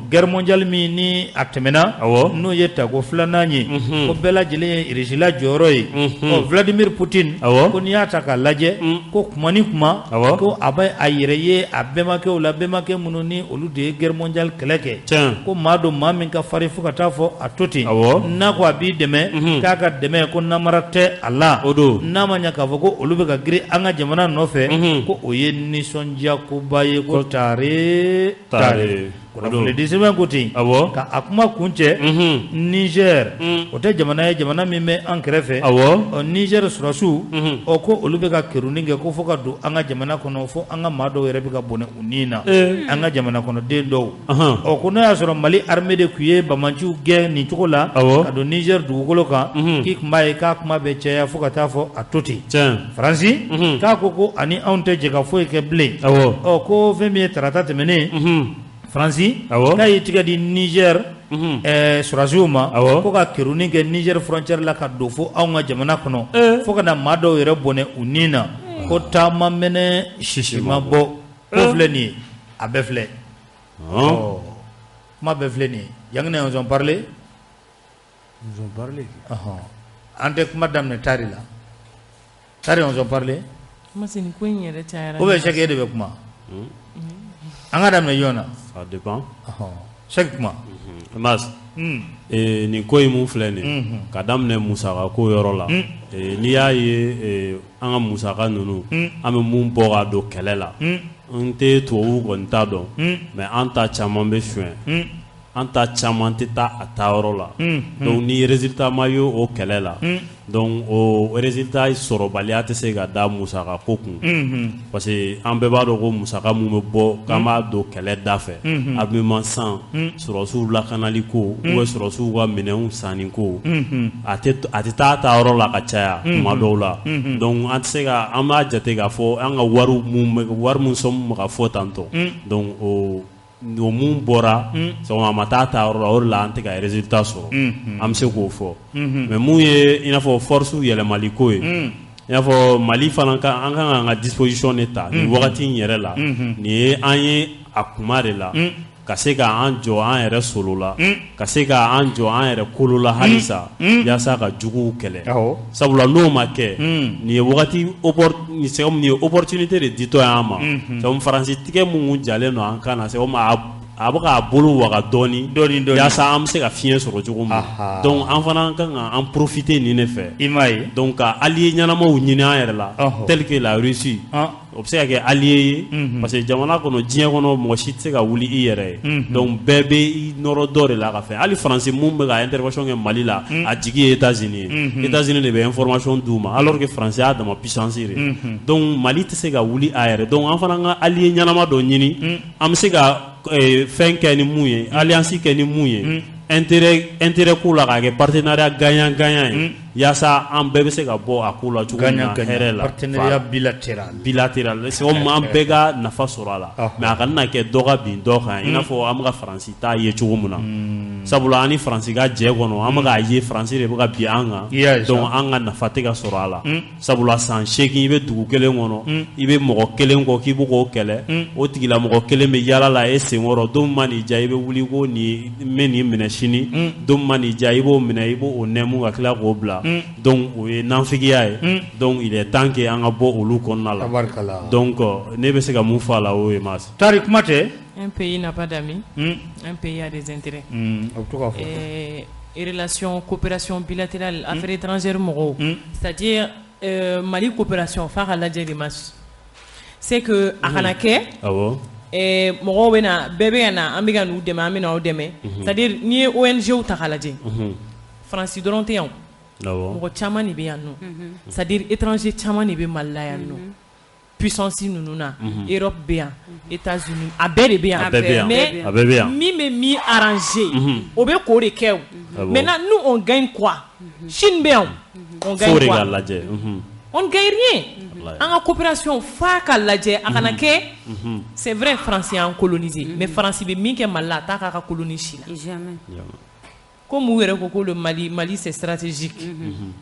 Guerre mondiale min ni a tɛmɛna, n'o ye tako filanan ye, ko bɛɛ lajɛlen ye Irisila jɔyɔrɔ ye. Ɔ, Vladimir Poutine, ko n'i y'a ta k'a lajɛ, ko kuma ni kuma, ko a bɛ a yɛrɛ ye a bɛnbakɛw la, bɛnbakɛ minnu ni olu de ye guerre mondiale kɛlɛ kɛ, ko maa don, maa min ka farin fo ka taa fɔ a to ten. N'a ko a b'i dɛmɛ, k'a ka dɛmɛ ko namara tɛ a la. N'a ma ɲɛ k'a fɔ ko olu bɛ ka girin an ka jamana nɔfɛ, ko o ye nisɔndiya koba ye, ko tare tare. Kunnafonidi sɛbɛn ko ten. Ka a kuma kun cɛ, Niger, o tɛ jamana ye, jamana min bɛ an kɛrɛfɛ. Ɔ, Niger sɔrɔdasiw, ɔ, ko olu bɛ ka kerunni kɛ ko fo ka don an ka jamana kɔnɔ, fo an ka maa dɔw yɛrɛ bɛ ka bɔnɛ u ni na, an ka jamana kɔnɔden dɔw. Ɔ, ko n'o y'a sɔrɔ Mali armée de tun ye bamanciw gɛn nin cogo la ka don Niger dugukolo kan, k'i tun b'a ye k'a kuma bɛ caya fo ka taa fɔ a to ten. Faransi k'a ko ko ani anw tɛ jɛ ka foyi kɛ bilen. Ɔ, ko fɛn min ye tarata tɛmɛnen, Faransi k'a y'i tigɛ di Niger sɔrɔdasiw ma ko ka kerunni kɛ Niger frontière la ka don fo anw ka jamana kɔnɔ, fo ka na maa dɔw yɛrɛ bɔnɛ u ni na, ko taama mɛnɛ sisi ma bɔ. Ko filɛ nin ye, a bɛɛ filɛ, kuma bɛɛ filɛ nin ye. Yanni ils ont parlé. Ils ont parlé. An tɛ kuma daminɛ tari la, tari ils ont parlé. Nin ko in yɛrɛ cayara. Ou bien Sɛki, e de bɛ kuma? An ka daminɛ jɔn na? Ça dépend. Sɛki, kuma. Mas, nin ko in mun filɛ nin ye, ka daminɛ musaka ko yɔrɔ la, n'i y'a ye an ka musaka ninnu, an bɛ mun bɔ ka don kɛlɛ la, n tɛ tubabuw kɔni t'a dɔn, mais an ta caman bɛ suɲɛ, an ta caman tɛ taa a taayɔrɔ la. Donc ni résultat ma ye o kɛlɛ la, donc o résultat sɔrɔbaliya tɛ se ka da musaka ko kun, parce que an bɛɛ b'a dɔn ko musaka mun bɛ bɔ k'an b'a don kɛlɛ da fɛ, armement san, sɔrɔdasiw lakanali ko, ou bien sɔrɔdasiw ka minɛnw sanni ko, a tɛ taa a taayɔrɔ la ka caya tuma dɔw la. Donc an tɛ se ka an b'a jate k'a fɔ an ka wari mun bɛ wari mun somme bɛ ka fɔ tantɔ, donc o mun bɔra a ma taa taayɔrɔ la, o de la an tɛ ka résultat sɔrɔ, an bɛ se k'o fɔ. Mais mun ye i n'a fɔ force yɛlɛmali ko ye, i n'a fɔ Mali fana ka an kan k'an ka disposition de ta nin wagati in yɛrɛ la. Nin ye an ye a kuma de la ka se k'an jɔ an yɛrɛ solo la, ka se k'an jɔ an yɛrɛ kolo la halisa, yaasa ka juguw kɛlɛ. Sabula n'o ma kɛ, nin ye wagati nin ye opportunité de ditɔ ye an ma. C'est comme Faransi tigɛ mun jalen don an kan na, c'est comme a bɛ k'a bolo waga dɔɔni dɔɔni dɔɔni, yaasa an bɛ se ka fiɲɛ sɔrɔ cogo min. Donc an fana kan k'an profiter nin de fɛ. I m'a ye. Donc ka allié ɲɛnamaw ɲini an yɛrɛ la, tel que la Russie, o bɛ se ka kɛ allié ye, parce que jamana kɔnɔ, diɲɛ kɔnɔ, mɔgɔ si tɛ se ka wuli i yɛrɛ ye. Donc bɛɛ bɛ i nɔrɔ dɔ de la ka fɛn. Hali Faransi mun bɛ ka intervention kɛ Mali la, a jigi ye États-Unis ye. États-Unis de bɛ information d'u ma, alors que Faransi y'a dama puissance de. Donc Mali tɛ se ka wuli a yɛrɛ. Donc an fana ka allié ɲɛnama dɔ ɲini, an bɛ se ka fɛn kɛ ni mun ye, alliance kɛ ni mun ye, intérêt ko la, k'a kɛ partenariat gagnant gagnant ye. Yaasa an bɛɛ bɛ se ka bɔ a ko la cogo min na hɛrɛ la. Partenariat bilatéral. Bilatéral, c'est comme an bɛɛ ka nafa sɔrɔ a la, mais a kana kɛ dɔ ka bin dɔ kan, i n'a fɔ an bɛ ka Faransi ta ye cogo min na. Sabula an ni Faransi ka jɛ kɔnɔ, an bɛ k'a ye Faransi de bɛ ka bin an kan, donc an ka nafa tɛ ka sɔrɔ a la. Sabula san 8 i bɛ dugu kelen kɔnɔ, i bɛ mɔgɔ kelen kɔ k'i bɛ k'o kɛlɛ, o tigilamɔgɔ kelen bɛ yaala la e senkɔrɔ, don min ma n'i diya i bɛ wuli ko nin n bɛ nin minɛ sini, don min ma n'i diya i b'o minɛ, i b'o nɛmu ka tila k'o bila. Donc o ye nanfigiya ye. Donc il est temps que an ka bɔ olu kɔnɔna la. Donc ne bɛ se ka mun fɔ a la, o ye Mas. Tari kuma tɛ. Un pays n'a pas d'amis, un pays a des intérêts. Et relation, coopération bilatérale, affaires étrangères mɔgɔw, c'est-à-dire Mali coopération f'a ka lajɛ de Mas. C'est que a kana kɛ. Awɔ. Mɔgɔw bɛ na, bɛɛ bɛ ka na, an bɛ ka n'u dɛmɛ, an bɛ n'aw dɛmɛ. C'est-à-dire n'i ye ONG ta k'a lajɛ, Faransi dɔrɔn tɛ yan. Mɔgɔ caman de bɛ yan nɔ, c'est-à-dire étranger caman de bɛ Mali la yan nɔ. Puissance ninnu na, Europe bɛ yan, États-Unis, a bɛɛ de bɛ yan. Mais min bɛ min arranger, o bɛ k'o de kɛ o. Maintenant nous on gagne quoi? Chine bɛ yan, on gagne quoi? On ne gagne rien. An ka coopération f'a ka lajɛ, a kana kɛ. C'est vrai, France y'an colonisé, mais France bɛ min kɛ Mali la, a t'a k'a ka colonie si la. Jamais. Comme u yɛrɛ ko ko le Mali, Mali c'est stratégique.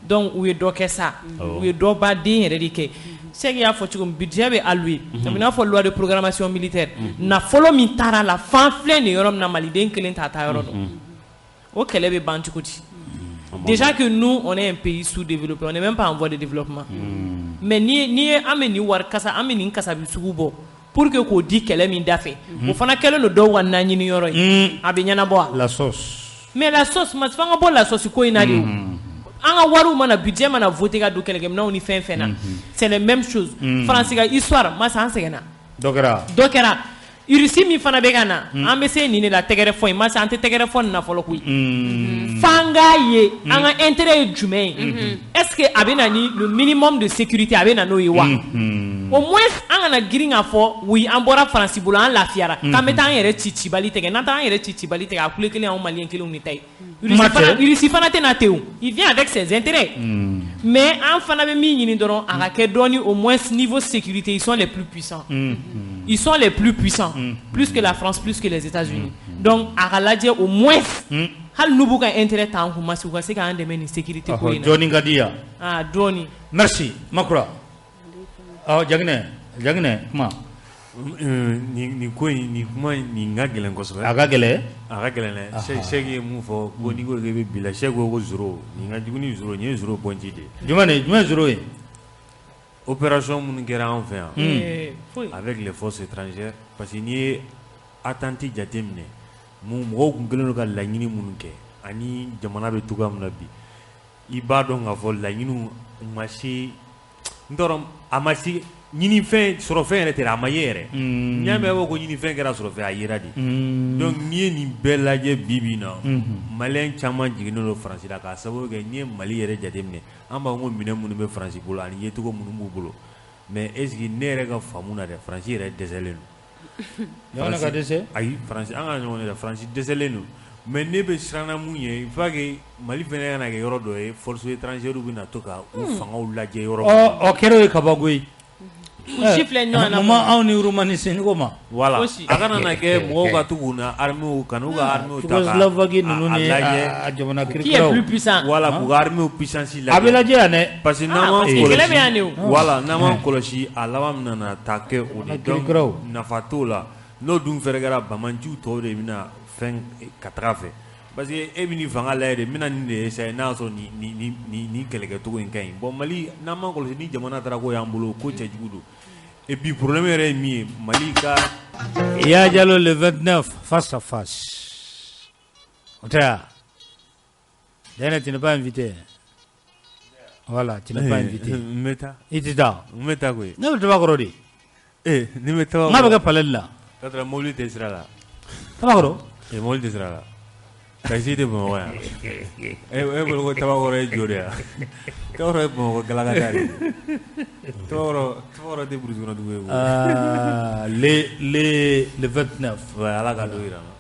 Donc u ye dɔ kɛ sa, u ye dɔ ba den yɛrɛ de kɛ. Sɛki y'a fɔ cogo min, budget bɛ alloué. A bɛ n'a fɔ loi de programmation militaire. Nafolo min taara la, fan filɛ nin yɔrɔ min na, maliden kelen t'a ta yɔrɔ dɔn. O kɛlɛ bɛ ban cogo di? Déjà que nous, on est un pays sous-développé, on n'est même pas en voie de développement. Mais ni ye an bɛ nin wari kasa, an bɛ nin kasabi sugu bɔ pour que k'o di kɛlɛ min da fɛ, o fana kɛlen don dɔw ka naɲini yɔrɔ ye. A bɛ ɲɛnabɔ wa? La sauce. Mais la sauce, mas f'an ka bɔ la sauce ko in na de o. An ka wariw mana, budget mana voté ka don kɛlɛkɛminɛnw ni fɛn fɛn na, c'est les mêmes choses. Faransi ka histoire, mas an sɛgɛnna. Dɔ kɛra. Dɔ kɛra. Russie min fana bɛ ka na, an bɛ se nin de la tɛgɛrɛ fɔ in, mas an tɛ tɛgɛrɛ fɔ nin na fɔlɔ koyi. F'an k'a ye an ka intérêt ye jumɛn ye? Est-ce que a bɛ na ni le minimum de sécurité, a bɛ na n'o ye wa? Au moins an kana girin k'a fɔ oui, an bɔra Faransi bolo, an lafiyara, k'an bɛ taa an yɛrɛ ci cibali tigɛ. N'an t'an yɛrɛ ci cibali tigɛ, a kule kelen, anw maliyɛn kelenw de ta ye. Russie fana tɛ na ten o, il vient avec ses intérêts. Mais an fana bɛ min ɲini dɔrɔn, a ka kɛ dɔɔni, au moins niveau sécurité, ils sont les plus puissants. Ils sont les plus puissants, plus que la France, plus que les États-Unis. Donc a ka lajɛ au moins, hali n'u b'u ka intérêt ta an kun, ma se u ka se k'an dɛmɛ nin sécurité ko in na. Dɔɔni ka di yan. Ah, dɔɔni. Merci Makura. Ɔ Jaginɛ, Jaginɛ kuma. Nin ko in, nin kuma in, nin ka gɛlɛn kosɛbɛ. A ka gɛlɛn. A ka gɛlɛn dɛ. Sɛki ye mun fɔ ko n'i ko k'i bɛ bi la, Sɛki ko ko zéro, nin ka jugu ni zéro, nin ye zéro pɔnti de ye. Jumɛn de, jumɛn zéro ye? Opération minnu kɛra an fɛ yan avec les forces étrangères, parce que n'i ye attente jateminɛ, mɔgɔw kun kɛlen don ka laɲini minnu kɛ ani jamana bɛ cogoya min na bi, i b'a dɔn k'a fɔ laɲiniw ma se, n t'a dɔn, a ma se ɲinifɛn sɔrɔfɛn yɛrɛ tɛ, a ma ye yɛrɛ. N'i y'a mɛn ko ɲinifɛn kɛra sɔrɔfɛn, a yera de. Donc n'i ye nin bɛɛ lajɛ bi bi in na, maliyɛn caman jiginnen don Faransi la k'a sababu kɛ n'i ye Mali yɛrɛ jateminɛ, an b'a fɔ ko minɛn minnu bɛ Faransi bolo ani yecogo minnu b'u bolo, mais est ce que ne yɛrɛ ka faamu na dɛ, Faransi yɛrɛ dɛsɛlen don. Jamana ka dɛsɛ? Ayi, Faransi, an ka ɲɔgɔn ye dɛ, Faransi dɛsɛlen don. Mais ne bɛ siran na mun ye, il faut que Mali fana ka na kɛ yɔrɔ dɔ ye, forces étrangères bɛna to ka u fangaw lajɛ yɔrɔ min. Ɔ, o kɛra o ye kabako ye. U si filɛ ɲɔgɔn na. Mun anw ni Roumanie se ɲɔgɔn ma. Voilà, a kana na kɛ mɔgɔw ka to k'u na armée, ka n'u ka armée ta k'a Tchécoslovaquie ninnu ni a jamana Qui est plus puissant? Voilà, k'u ka armée puissance lajɛ. A bɛ lajɛ yan dɛ. Parce que n'an m'an kɔlɔsi, voilà, n'an m'an kɔlɔsi, a laban bɛna na taa kɛ o de. Donc nafa t'o la. N'o dun fɛnɛ kɛra, bamanciw tɔw de bɛna fɛn ka taga fɛ. Parce que e bɛ nin fanga lajɛ de, n bɛna nin de essayer n'a y'a sɔrɔ nin kɛlɛkɛcogo in ka ɲi. Bon, Mali, n'an m'an kɔlɔsi, ni jamana taara k'o y'an bolo, ko cɛjugu don. Et puis problème yɛrɛ ye min ye, Mali ka. Yaya Diallo le 29 face à face. O tɛ wa? D'ailleurs, tu n'es pas invité. Voilà, tu n'es pas invité. N bɛ taa. I tɛ taa. N bɛ taa koyi. Ne bɛ Tabakɔrɔ de. Ee, ni bɛ Tabakɔrɔ. N k'a bɛ kɛ palais de la. K'a sɔrɔ mobili tɛ sira la. Tabakɔrɔ? Ee, mobili tɛ sira la. Taxi tɛ Bamakɔ yan. E bolo ko Tabakɔrɔ ye jo de ye wa? Tabakɔrɔ ye Bamakɔ galakata de ye. Tabakɔrɔ tɛ burusi kɔnɔ dugu ye koyi. Ah, le 29. Ouais, Ala ka don jira n na.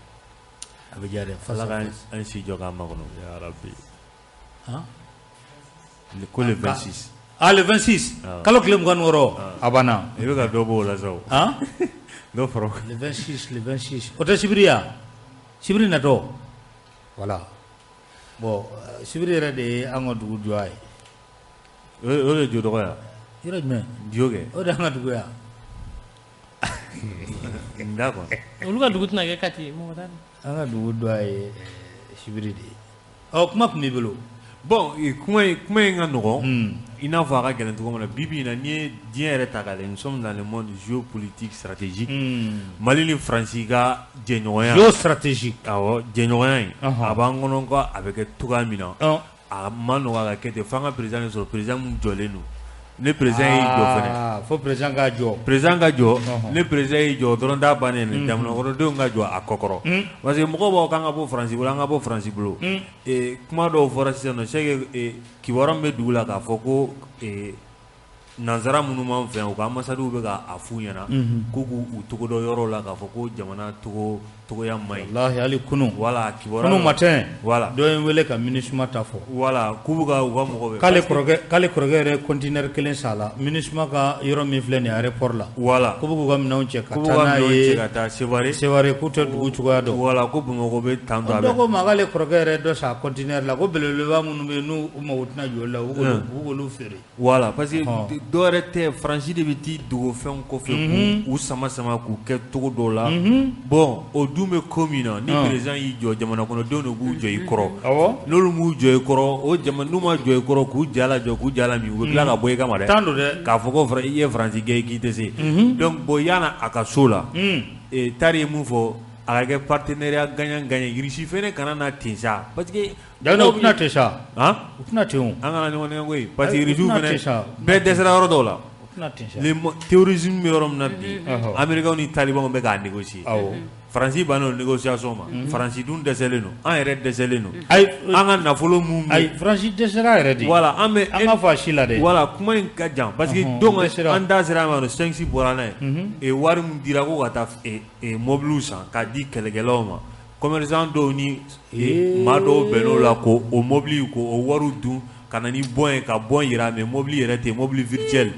A bɛ diya dɛ. Ala k'an si jɔ k'an makɔnɔ. Ya Rabbi. Han? Ko le 26. Ah, le 26. Kalo tile 26 a banna. I bɛ ka dɔ bɔ o la sa o. Han? Dɔ fara o kan. Le 26, le 26. O tɛ sibiri ya? Sibiri natɔ. Voilà. Bon, sibiri yɛrɛ de ye an ka dugu jɔ ye. O de jo dɔgɔ ya? Yɔrɔ jumɛn? Jo kɛ. O de y'an ka dugu ya. D'accord. Olu ka dugu tɛna kɛ Kati ye, mɔgɔ t'a dɔn. An ka dugu dɔ ye sibiri de ye. Ɔ, kuma tun b'i bolo. Bon, kuma in ka nɔgɔn. I n'a fɔ a ka gɛlɛn cogo min na, bi bi in na, n'i ye diɲɛ yɛrɛ ta k'a lajɛ, nous sommes dans le monde géopolitique stratégique. Mali ni Faransi ka jɛɲɔgɔnya. Géostratégique. Awɔ, jɛɲɔgɔnya in. A b'an kɔnɔ ko a bɛ kɛ cogoya min na. A ma nɔgɔ a ka kɛ ten, f'an ka président de sɔrɔ, président min jɔlen don. Ne président y'i jɔ fɛnɛ. Fo président ka jɔ. Président ka jɔ, ne président y'i jɔ dɔrɔn t'a bannen dɛ, jamana kɔnɔdenw ka jɔ a kɔ kɔrɔ. Parce que mɔgɔw b'a fɔ k'an ka bɔ Faransi bolo, an ka bɔ Faransi bolo. Kuma dɔw fɔra sisan nɔ, c'est que kibaruya min bɛ dugu la k'a fɔ ko nanzara minnu b'an fɛ yan, u ka ambassades bɛ k'a f'u ɲɛna k'u k'u togo dɔn yɔrɔw la k'a fɔ ko jamana togoya man ɲi. Walahi hali kunun. Voilà, kibaruya. Kunun matin. Voilà. Dɔ ye n wele ka MINUSMA ta fɔ. Voilà, k'u bɛ ka u ka mɔgɔ bɛ. K'ale kɔrɔkɛ yɛrɛ conteneur kelen san la MINUSMA ka yɔrɔ min filɛ nin ye aéroport la. Voilà. K'u bɛ k'u ka minɛnw cɛ ka taa n'a ye. K'u ka minɛnw cɛ ka taa Sevare. Sevare k'u tɛ dugu cogoya dɔn. Voilà, ko Bamakɔ bɛ tan tɔ a bɛ. Dɔ ko ma k'ale kɔrɔkɛ yɛrɛ dɔ san conteneur la ko belebeleba minnu bɛ yen n'u mago tɛna jɔ olu la u k'olu feere. Voilà, parce que dɔw yɛrɛ tɛ, Faransi de bɛ t'i dogo fɛnw kɔfɛ k'u sama sama k'u kɛ cogo dɔw la. Bon, o dun bɛ ko min na, ni président y'i jɔ, jamana kɔnɔdenw de b'u jɔ i kɔrɔ. N'olu m'u jɔ i kɔrɔ, o jama n'u ma jɔ i kɔrɔ k'u ja lajɔ k'u ja lami, u bɛ tila ka bɔ i kama dɛ. Tan don dɛ. K'a fɔ ko i ye Faransi gɛn k'i tɛ se. Donc bon, yanni a ka so la, tari ye mun fɔ, a ka kɛ partenariat gagnant gagnant, Russie fɛnɛ kana na ten sa, parce que. Janni u tɛna ten sa. Han? U tɛna ten o. An kana ɲɔgɔn nɛgɛn koyi, parce que Russie fɛnɛ bɛɛ dɛsɛra yɔrɔ dɔw la. Le terrorisme bɛ yɔrɔ min na bi, Américains ni talibans bɛ k'a négocier. Faransi banna o négociation ma. Faransi dun dɛsɛlen don, an yɛrɛ dɛsɛlen don. Ayi, an ka nafolo mun bɛ. Ayi, Faransi dɛsɛra yɛrɛ de. Voilà, an bɛ an ka fɔ a si la dɛ. Voilà, kuma in ka jan parce que donc an da sera a ma 5 bɔra n'a ye. Wari min dira ko ka taa mobiliw san k'a di kɛlɛkɛlaw ma. Commerçant dɔw ni maa dɔw bɛnn'o la k'o o mobili k'o wariw dun. Ka na ni bɔn ye ka bɔn yira, mais mobili yɛrɛ tɛ, mobili virtuel.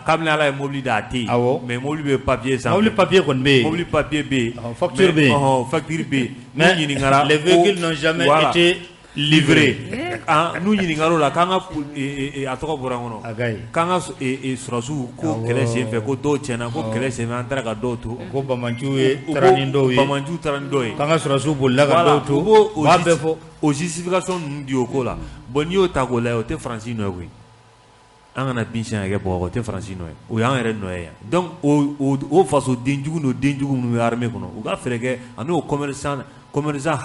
Kabini Ala ye mobili da a tɛ yen. Mais mobili bɛ papier sanfɛ. Mobili papier kɔni bɛ yen. Mobili papier bɛ yen. Facture bɛ yen. Facture bɛ yen. Mais les véhicules n'ont jamais été livrés. N'u ɲininkara o la k'an ka a tɔgɔ bɔra n kɔnɔ. A ka ɲi. K'an ka sɔrɔdasiw ko kɛlɛ senfɛ ko dɔw tiɲɛna ko kɛlɛ senfɛ an taara ka dɔw to. Ko banbaanciw ye taara ni dɔw ye. Banbaanciw taara ni dɔw ye. K'an ka sɔrɔdasiw bolila ka dɔw to. U b'a bɛɛ fɔ. O justification ninnu di o ko la. Bon, n'i y'o ta k'o lajɛ, o tɛ Faransi nɔ ye koyi. An kana bin siɲɛ ka kɛ Bamakɔ, o tɛ Faransi nɔ ye. O y'an yɛrɛ nɔ ye yan. Donc o faso denjugu n'o denjugu minnu bɛ armée kɔnɔ, u ka fɛɛrɛ kɛ ani o commerçant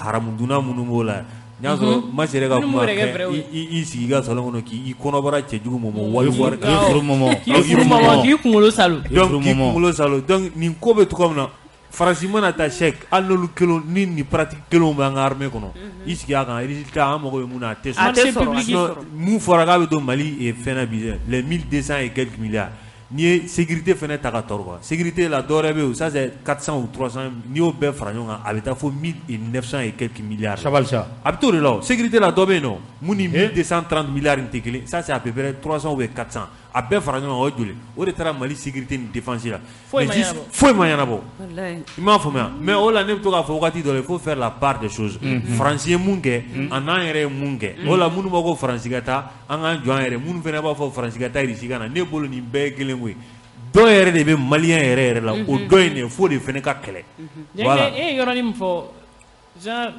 haramudunna minnu b'o la. N y'a sɔrɔ Masi yɛrɛ ka kuma kɛ i sigi i ka salon kɔnɔ k'i kɔnɔbara cɛjugu mɔmɔ wali wari k'i furu mɔmɔ. K'i furu mɔmɔ, k'i kunkolo salo. Donc k'i kunkolo salo. Donc nin ko bɛ cogo min na, Faransi mana taa chèque hali n'olu kelenw ni nin pratique kelenw bɛ an ka armée kɔnɔ, i sigi a kan résultat an mago bɛ mun na a tɛ sɔrɔ. A tɛ sɔrɔ. Mun fɔra k'a bɛ don Mali fɛn na bi dɛ, les 1200 et quelques milliards. N'i ye sécurité fɛnɛ ta ka tɔrɔ quoi, sécurité la dɔwɛrɛ bɛ yen ça c'est 400 ou 300, n'i y'o bɛɛ fara ɲɔgɔn kan a bɛ taa fo 1900 et quelques milliards. Sabali sa. A bɛ t'o de la o, sécurité la dɔ bɛ yen nɔ mun ni 1230 milliards in tɛ kelen, ça c'est à peu près 300 ou bien 400, a bɛɛ fara ɲɔgɔn kan o ye joli? O de taara Mali sécurité ni défense la. Foyi ma ɲɛnabɔ. Foyi ma ɲɛnabɔ. I m'a faamuya? Mais o la ne bɛ to k'a fɔ wagati dɔ la, il faut faire la part des choses. Faransi ye mun kɛ, a n'an yɛrɛ ye mun kɛ. O la minnu b'a fɔ ko Faransi ka taa, an k'an jɔ an yɛrɛ, minnu fana b'a fɔ Faransi ka taa Russie ka na, ne bolo nin bɛɛ ye kelen koyi. Dɔw yɛrɛ de bɛ malien yɛrɛ yɛrɛ la, o dɔ in de f'o de fana ka kɛlɛ. Voilà. E ye yɔrɔnin min fɔ, genre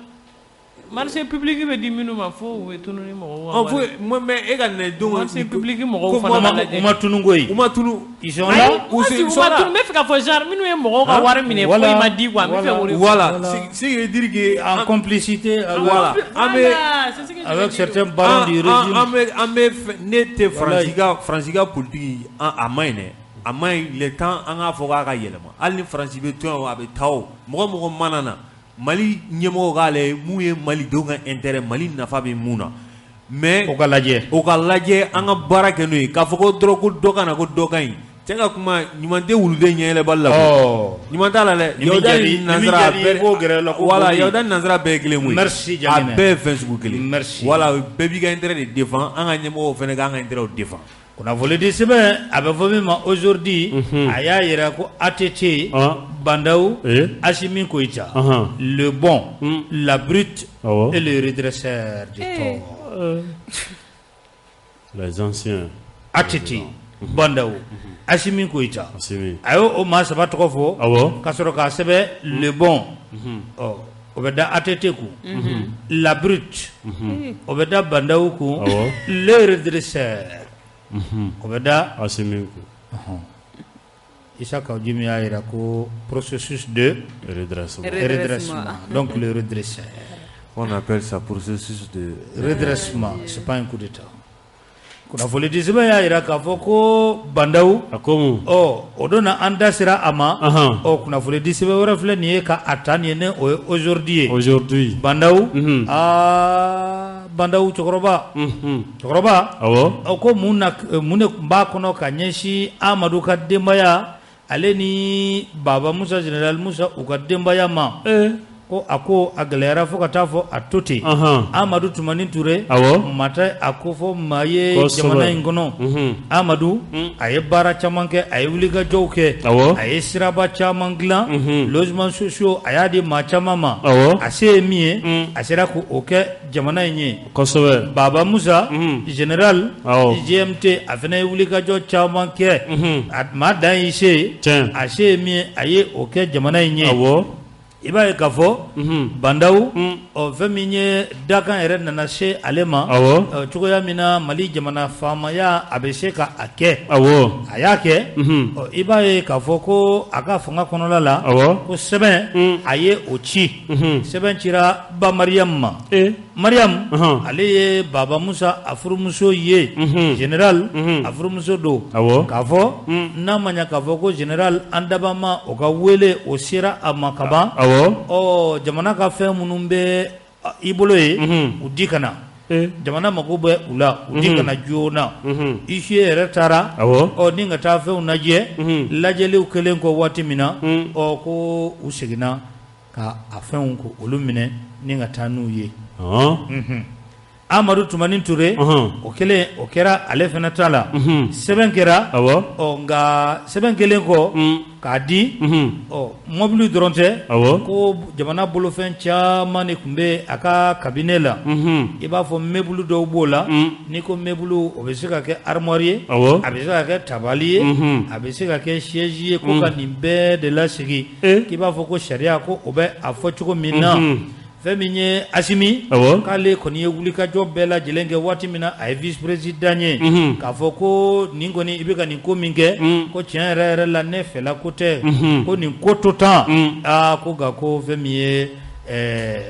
marché public bɛ di minnu ma fo u bɛ tunun ni mɔgɔw ka wari. Mais e ka nin don marché public mɔgɔw fana ka lajɛ. U ma tunun koyi. U ma tunun. Ils sont là. U ma tunun, n bɛ fɛ k'a fɔ genre minnu ye mɔgɔw ka wari minɛ foyi ma di quoi, n bɛ fɛ k'o de fɔ. Voilà, ce qui veut dire que en complicité voilà, an bɛ avec certains barons du régime. An bɛ ne tɛ Faransi ka politique a ma ɲi dɛ. A ma ɲi, le temps an k'a fɔ k'a ka yɛlɛma. Hali ni Faransi bɛ to yan a bɛ taa o, mɔgɔ mɔgɔ mana na. Mali ɲɛmɔgɔw k'a lajɛ mun ye malidenw ka intérêt, Mali nafa bɛ mun na. Mais o ka lajɛ. O ka lajɛ an ka baara kɛ n'o ye. K'a fɔ ko dɔrɔn ko dɔ ka na ko dɔ ka ɲi. Cɛ ka kuma ɲuman tɛ wuluden ɲɛyɛlɛbali la ɲuman t'a la dɛ. Yahudiya ni nansara bɛɛ voilà yahudiya ni nansara bɛɛ ye kelen koyi. Merci a bɛɛ ye fɛn sugu kelen. Merci voilà bɛɛ b'i ka intérêt de défend an ka ɲɛmɔgɔw fana k'an ka intérêt défend. Kunnafoni di sɛbɛn a bɛ fɔ min ma aujourd'hui a y'a yira ko ATT Bah N'Daw Assimi Goïta le bon la brute et le redresseur de tort. Les anciens. ATT Bah N'Daw Assimi Goïta a y'o o maa saba tɔgɔ fɔ ka sɔrɔ k'a sɛbɛn le bon ɔ o bɛ da ATT kun la brute o bɛ da Bah N'Daw kun le redresseur o bɛ da Assimi kun. Issa Kaou Djim y'a jira ko processus de redressement donc le redresseur. On appelle ça processus de redressement, c'est pas un coup d'état. Kunnafoni di sɛbɛn y'a jira k'a fɔ ko Bah N'Daw a ko ɔ o don na an da sera a ma ɔ kunnafoni di sɛbɛn wɛrɛ filɛ nin ye ka a ta nin ye ne o ye aujourd'hui ye. Aujourd'hui. Bah N'Daw aa Bah N'Daw cɛkɔrɔba cɛkɔrɔba awɔ ko mun na mun de tun b'a kɔnɔ ka ɲɛsin Amadu ka denbaya ale ni Baba Musa général Musa u ka denbaya ma. Ko a ko a gɛlɛyara fo ka taa fɔ a to ten. Amadu Tumani Ture ma tɛ a ko fɔ maa ye jamana in kɔnɔ. Amadu a ye baara caman kɛ, a ye wulikajɔw kɛ, a ye siraba caman dilan, logements sociaux a y'a di maa caman ma. A se ye min ye, a sera k'o kɛ jamana in ye. Kosɛbɛ. Baba Musa général GMT a fana ye wulikajɔ caman kɛ. A maa dan y'i se ye. A se ye min ye, a ye o kɛ jamana in ye. I b'a ye k'a fɔ Bah N'Daw ɔ fɛn min ye dakan yɛrɛ nana se ale ma cogoya min na Mali jamana faamaya a bɛ se ka a kɛ. A y'a kɛ. Ɔ i b'a ye k'a fɔ ko a ka fanga kɔnɔla la ko sɛbɛn a ye o ci. Sɛbɛn cira ba Mariam ma. Mariam ale ye Baba Musa a furumuso ye. Général a furumuso don. K'a fɔ n'a ma ɲɛ k'a fɔ ko général an dabama o ka wele o sera a ma kaban. Ɔ jamana ka fɛn minnu bɛ i bolo ye u di ka na. Jamana mako bɛ u la u di ka na joona. Huissier yɛrɛ taara ɔ ni ka taa fɛnw lajɛ. Lajɛliw kɛlen kɔ waati min na ɔ ko u seginna ka a fɛnw ko olu minɛ ni ka taa n'u ye. Amadu Tumani Ture o kɛlen o kɛra ale fana ta la. Sɛbɛn kɛra ɔ nka sɛbɛn kɛlen kɔ k'a di ɔ mobili dɔrɔn tɛ ko jamana bolofɛn caman de tun bɛ a ka cabinet la. I b'a fɔ meuble dɔw b'o la. N'i ko meuble o bɛ se ka kɛ armoire ye, a bɛ se ka kɛ tabali ye, a bɛ se ka kɛ chaise ye, ko ka nin bɛɛ de lasegin. K'i b'a fɔ ko sariya ko o bɛ a fɔ cogo min na. Fɛn min ye Assimi k'ale kɔni ye wulikajɔ bɛɛ lajɛlen kɛ waati min na a ye vice président ye. K'a fɔ ko nin kɔni i bɛ ka nin ko min kɛ ko tiɲɛ yɛrɛ yɛrɛ la ne fɛla ko tɛ ko nin ko to tan. Aa ko nka ko fɛn min ye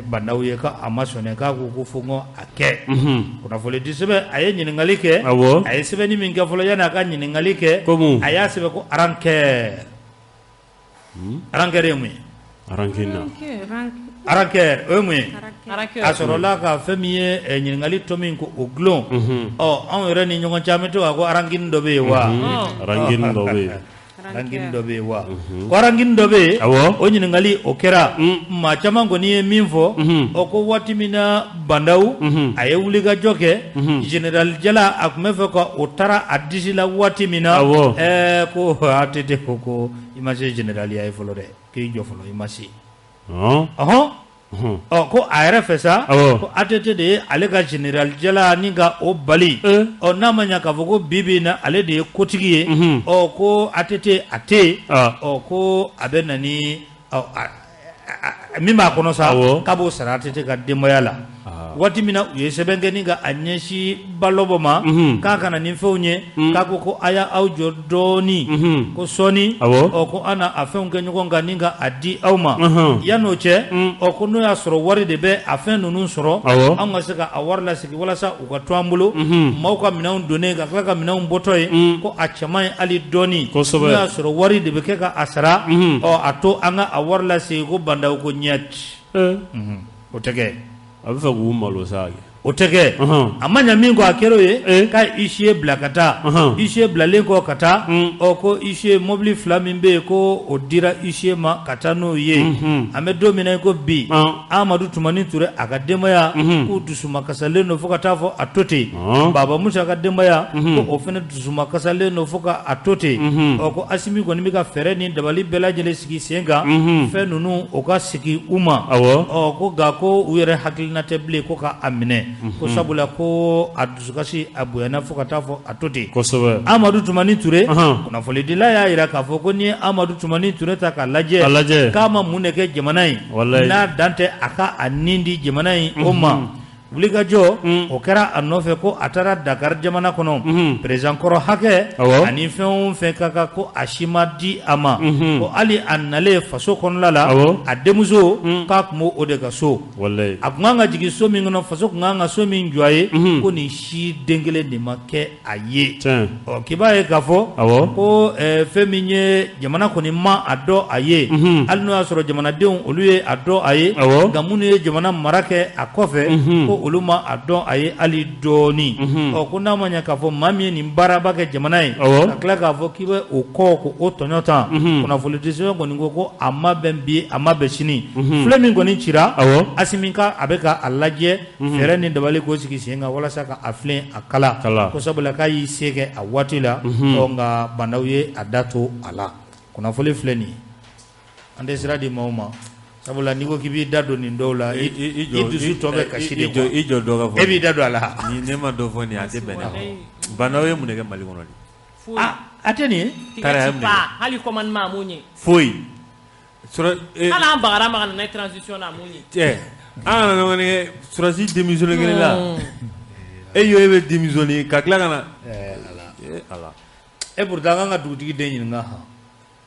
Bah N'Daw ye k'a ma sɔn k'a ko ko fo n ko a kɛ. Kunnafoni di sɛbɛn a ye ɲininkali kɛ. A ye sɛbɛnni min kɛ fɔlɔ yanni a ka ɲininkali kɛ. A y'a sɛbɛn ko rancœur. Rancœur ye mun ye? Rancœur o ye mun ye? A sɔrɔla ka fɛn min ye ɲininkali tɔ min ko o gulon. Ɔ anw yɛrɛ ni ɲɔgɔn cɛ an bɛ to k'a ko rancune dɔ bɛ yen wa? Rancune dɔ bɛ yen. Rancune dɔ bɛ yen wa? Ko rancune dɔ bɛ yen. O ɲininkali o kɛra. Maa caman kɔni ye min fɔ. Ɔ ko waati min na Bah N'Daw a ye wulikajɔ kɛ. Général Jala a tun bɛ fɛ ka o taara a disi la waati min na. Ko ATT ko ko i ma se général ya ye fɔlɔ dɛ. K'i jɔ fɔlɔ i ma se. Ɔhɔn. Ɔ ko a yɛrɛ fɛ sa ko ATT de ye ale ka général Jala ni ka o bali. Ɔ n'a ma ɲɛ k'a fɔ ko bi bi in na ale de ye kotigi ye. Ɔ ko ATT a tɛ yen. Ɔ ko a bɛ na ni min b'a kɔnɔ sa k'a b'o sara ATT ka denbaya la. Waati min na u ye sɛbɛn kɛ ni ka a ɲɛsin Balɔbɔ ma k'a kana ni fɛnw ye k'a ko ko a y'aw jɔ dɔɔni ko sɔɔni ɔ ko an na a fɛnw kɛ ɲɔgɔn kan ni ka a di aw ma yann'o cɛ ɔ ko n'o y'a sɔrɔ wari de bɛ a fɛn ninnu sɔrɔ anw ka se ka a wari lasegin walasa u ka to an bolo maaw ka minɛnw donnen ka tila ka minɛnw bɔtɔ ye ko a cɛman ye hali dɔɔni n'o y'a sɔrɔ wari de bɛ kɛ ka a sara ɔ a to an ka a wari lasegin ko Bah N'Daw ko ɲɛ o tɛ kɛ. A bɛ fɛ k'u malo sa. O tɛ kɛ. A ma ɲa min kɔ, a kɛra o ye k'a ye huissier bila ka taa. Huissier bilalen kɔ ka taa, ɔ ko huissier, mobili fila min bɛ yen, ko o dira huissier ma ka taa n'o ye. An bɛ don min na i ko bi, Amadu Tumani Ture, a ka denbaya, k'u dusumakasalen don fo ka taa fɔ a to ten. Baba Musa ka denbaya, ko o fana dusumakasalen don fo ka a to ten. Ɔ ko Asimi kɔni bɛ ka fɛɛrɛ ni dabali bɛɛ lajɛlen sigi sen kan, fɛn ninnu o ka sigi u ma. Ɔ ko nka ko u yɛrɛ hakilina tɛ bilen ko ka a minɛ, ko sabula ko a dusukasi a bonyana fo ka taa fɔ a to ten. Amadu Tumani Ture, kunnafonidila y'a jira k'a fɔ ko n'i ye Amadu Tumani Ture ta k'a lajɛ, k'a ma mun de kɛ jamana in n'a dan tɛ a ka a nin di jamana in o ma. Wulikajɔ o kɛra a nɔfɛ ko a taara Dakar jamana kɔnɔ, président kɔrɔ hakɛ ani fɛn o fɛn ka kan, ko a si ma di a ma. Ko hali a nalen faso kɔnɔna la, a denmuso k'a tun b'o de ka so. A tun kan ka jigin so min kɔnɔ, faso tun kan ka so min jɔ a ye, ko nin si den kelen de ma kɛ a ye. Ɔ k'i b'a ye k'a fɔ ko fɛn min ye, jamana kɔni ma a dɔn a ye, hali n'o y'a sɔrɔ jamanadenw olu ye a dɔn a ye, nka minnu ye jamana mara kɛ a kɔfɛ, ko olu ma a dɔn a ye hali dɔɔni. Ɔ ko n'a ma ɲɛ k'a fɔ maa min ye nin baaraba kɛ jamana ye, ka tila k'a fɔ k'i bɛ o kɔ ko o tɔɲɔ tan, kunnafonidisɛbɛn kɔni ko a ma bɛn bi, a ma bɛn sini. Filɛ min kɔni cira Asimi ka, a bɛ ka a lajɛ fɛɛrɛ ni dabali k'o sigi sen kan walasa ka a filen a kala, ko sabula k'a y'i se kɛ a waati la. Ɔ nka bandaw ye a da to a la. Kunnafoni filɛ nin ye, an tɛ sira di maaw ma, sabula n'i ko k'i b'i da don nin dɔw la, i dusu tɔ bɛ kasi de. I jɔ dɔ ka fɔ. E b'i da don a la. Ni ne ma dɔ fɔ nin, a tɛ bɛn ne ma. Bandaw ye mun de kɛ Mali kɔnɔ de? A tɛ nin ye. Hali commandement a m'o ɲɛ. Foyi. Hali an bagara ma ka na n'a ye transition na, a m'o ɲɛ. Cɛ, an kana ɲɔgɔn kɛ sɔrɔdasi démissionné kelen la. E yo, e bɛ démissionné ka tila ka na. Ala. E pourtant an kan ka dugutigi den ɲininka han.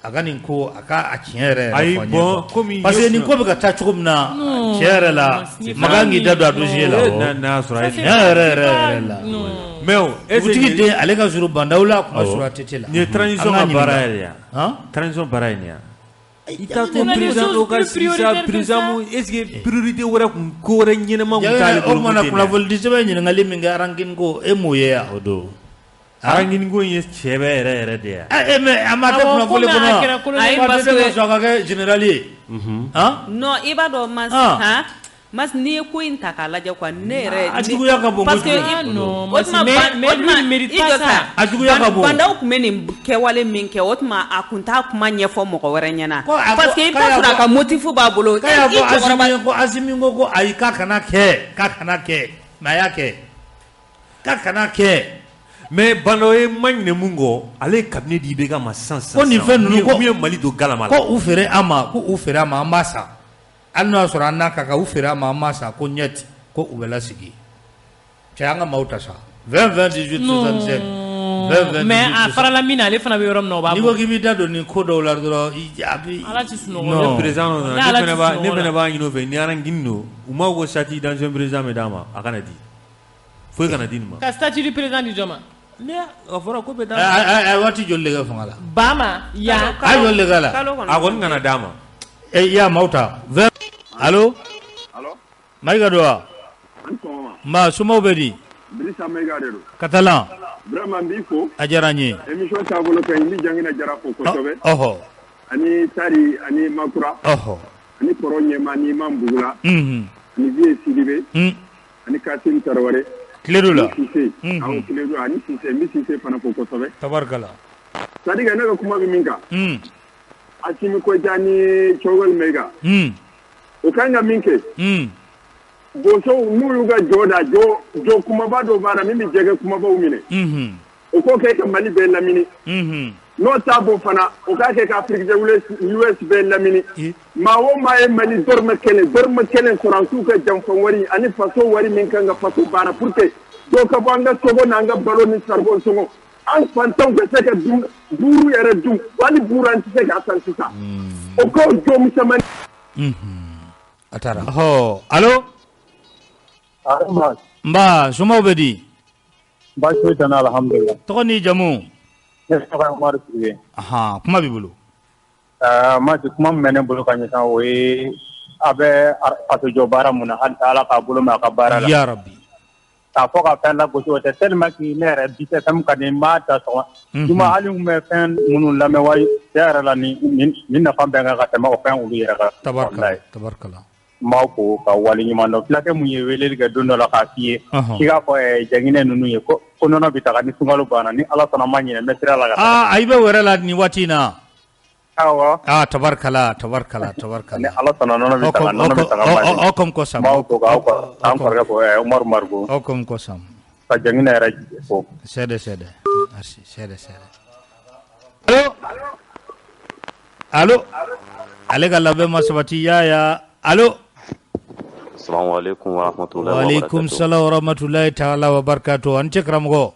A ka nin ko, a ka a tiɲɛ yɛrɛ yɛrɛ. Ayi bon, komi parce que nin ko bɛ ka taa cogo min na, tiɲɛ yɛrɛ la, Makan k'i da don a dossier la. N'a y'a sɔrɔ a ye tiɲɛ yɛrɛ yɛrɛ yɛrɛ la. Mais o dugutigi den, ale ka surun bandaw la, a kun ka surun ATT la. Nin ye transition ka baara yɛrɛ ye wa? Transition baara ye nin ye wa? I t'a to président dɔw ka sigi sa, président mun, est ce que priorité wɛrɛ kun, ko wɛrɛ ɲɛnama kun t'ale bolo? O tuma na kunnafonidi sɛbɛn ɲininkali min kɛ Arankini ko, e m'o ye yan? O don. Arankini ko in ye sɛbɛ yɛrɛ yɛrɛ de ye. Mais a ma kɛ kunnafoni kɔnɔ. Ayi, parce que sɔn ka kɛ général ye. Non, i b'a dɔn Mas, han Mas, n'i ye ko in ta k'a lajɛ quoi, ne yɛrɛ. A juguya ka bon. Parce que o tuma mais lui mérite pas ça. A juguya ka bon. Bandaw tun bɛ nin kɛwale min kɛ, o tuma a kun t'a kuma ɲɛfɔ mɔgɔ wɛrɛ ɲɛna. Parce que i bɛ taa sɔrɔ a ka motif b'a bolo. K'a y'a fɔ Asimi ko ayi, k'a kana kɛ, k'a kana kɛ, mais a y'a kɛ, k'a kana kɛ. Mais Bandaw ye ma ɲinɛ mun kɔ, ale ye cabinet di IBK ma sisan sisan. Ko nin fɛn ninnu, ko mun ye Mali don galama la. Ko u feere an ma, ko u feere an ma, an b'a san. Hali n'o y'a sɔrɔ an n'a ka kan, u feere an ma, an b'a san, ko ɲɛ ko u bɛ lasigi. Cɛ, an ka maaw ta sa. 20 20 18 67 20 20. Mais a farala min na, ale fana bɛ yɔrɔ min na, o b'a bɔ. N'i ko k'i b'i da don nin ko dɔw la dɔrɔn, a bɛ. Ala tɛ sunɔgɔ. Ne président nana, ne fana b'a ɲini o fɛ, ni Arankini don, u m'a fɔ ko statut d'ancien président bɛ d'a ma, a kana di. Foyi kana di nin ma. Ka statut du président di jɔn ma? Ne a fɔra ko bɛ d'a ma. Waati joli de kɛ fanga la? Ba ma yan. A joli de k'a la? A kɔni kana d'a ma. I y'a maaw ta. 20. Allo? Mayiga don wa? Nba, somɔgɔw bɛ di? Dirisa Mayiga de don. Katalan. Vraiment n b'i fo. A diyara n ye. Émission taabolo ka ɲi, n bɛ Janginɛ Jara fo kosɛbɛ. Ɔhɔ. Ani Tari ani Makura. Ɔhɔ. Ani Kɔrɔ Ɲɛma ni Imam Bugula. Ani Vieux Sidibe. Ani Kasim Tarawele. Tiledu la. Sise. Awɔ, Tiledu ani Sise, n bɛ Sise fana fo kosɛbɛ. Tabarikala. C'est à dire que ne ka kuma bɛ min kan. Asimi Goyita ni Choguel Mayiga. O kan ka min kɛ. Bosow n'u y'u ka jɔ da, jɔ kumaba dɔ b'a la min bɛ jɛgɛ kumabaw minɛ. O k'o kɛ ka Mali bɛɛ lamini. N'o t'a bɔ fana, o k'a kɛ ka Afrique de l'Ouest bɛɛ lamini. Maa o maa ye Mali dɔrɔmɛ kelen sɔrɔdasiw ka janfa wari ani faso wari min kan ka faso baara pour que dɔw ka bɔ an ka sogo n'an ka balo ni saribɔn sɔngɔ. An fantanw ka se ka dun buuru yɛrɛ dun, hali buuru an tɛ se k'a san sisan. O k'o jɔ misɛnmanin. A taara. Ɔhɔ, allo. Nba, somɔgɔw bɛ di? Baasi foyi tɛ n na, alhamdulilah. Tɔgɔ n'i jamu? Ne tɔgɔ ye Umaru Sidibe. Ahan, kuma b'i bolo. Masi, kuma min bɛ ne bolo ka ɲɛsin o ye, a bɛ fasojɔ baara mun na, halisa Ala k'a bolo mɛn a ka baara la. Ya Rabi. K'a fɔ ka fɛn lagosi o tɛ tellement que ne yɛrɛ bi FM ka di n b'a ta sɔgɔma juma hali n bɛ fɛn minnu lamɛn wa tiɲɛ yɛrɛ la nin nafa bɛ n kan ka tɛmɛ o fɛn olu yɛrɛ kan. Tabarikala tabarikala. N b'aw fo ka waleɲuman dɔn fulakɛ mun ye weleli kɛ don dɔ la k'a f'i ye k'i k'a fɔ Jaginɛ ninnu ye ko nɔnɔ bɛ taga ni sunkalo banna ni Ala sɔnna ma ɲinɛ n bɛ sira la ka taa. Aa i bɛ o yɛrɛ la nin waati in na. Awɔ. Aa tabarikala tabarikala tabarikala. Ni Ala sɔnna nɔnɔ bɛ taga nɔnɔ bɛ taga. Aw comme ko sam. N b'aw fo k'aw an kɔrɔkɛ fo Umaru Mariku. Aw comme ko sam. Ka Jaginɛ yɛrɛ fo. Sɛdɛ sɛdɛ. Merci sɛdɛ sɛdɛ. Allo. Allo. Ale ka labɛn ma sabati yaya. Allo. Assalamu alaikum wa rahmatullahi wa barakatuh. Wa alaikum salam wa rahmatullahi ta'ala wa barakatuh. An ce karamɔgɔ.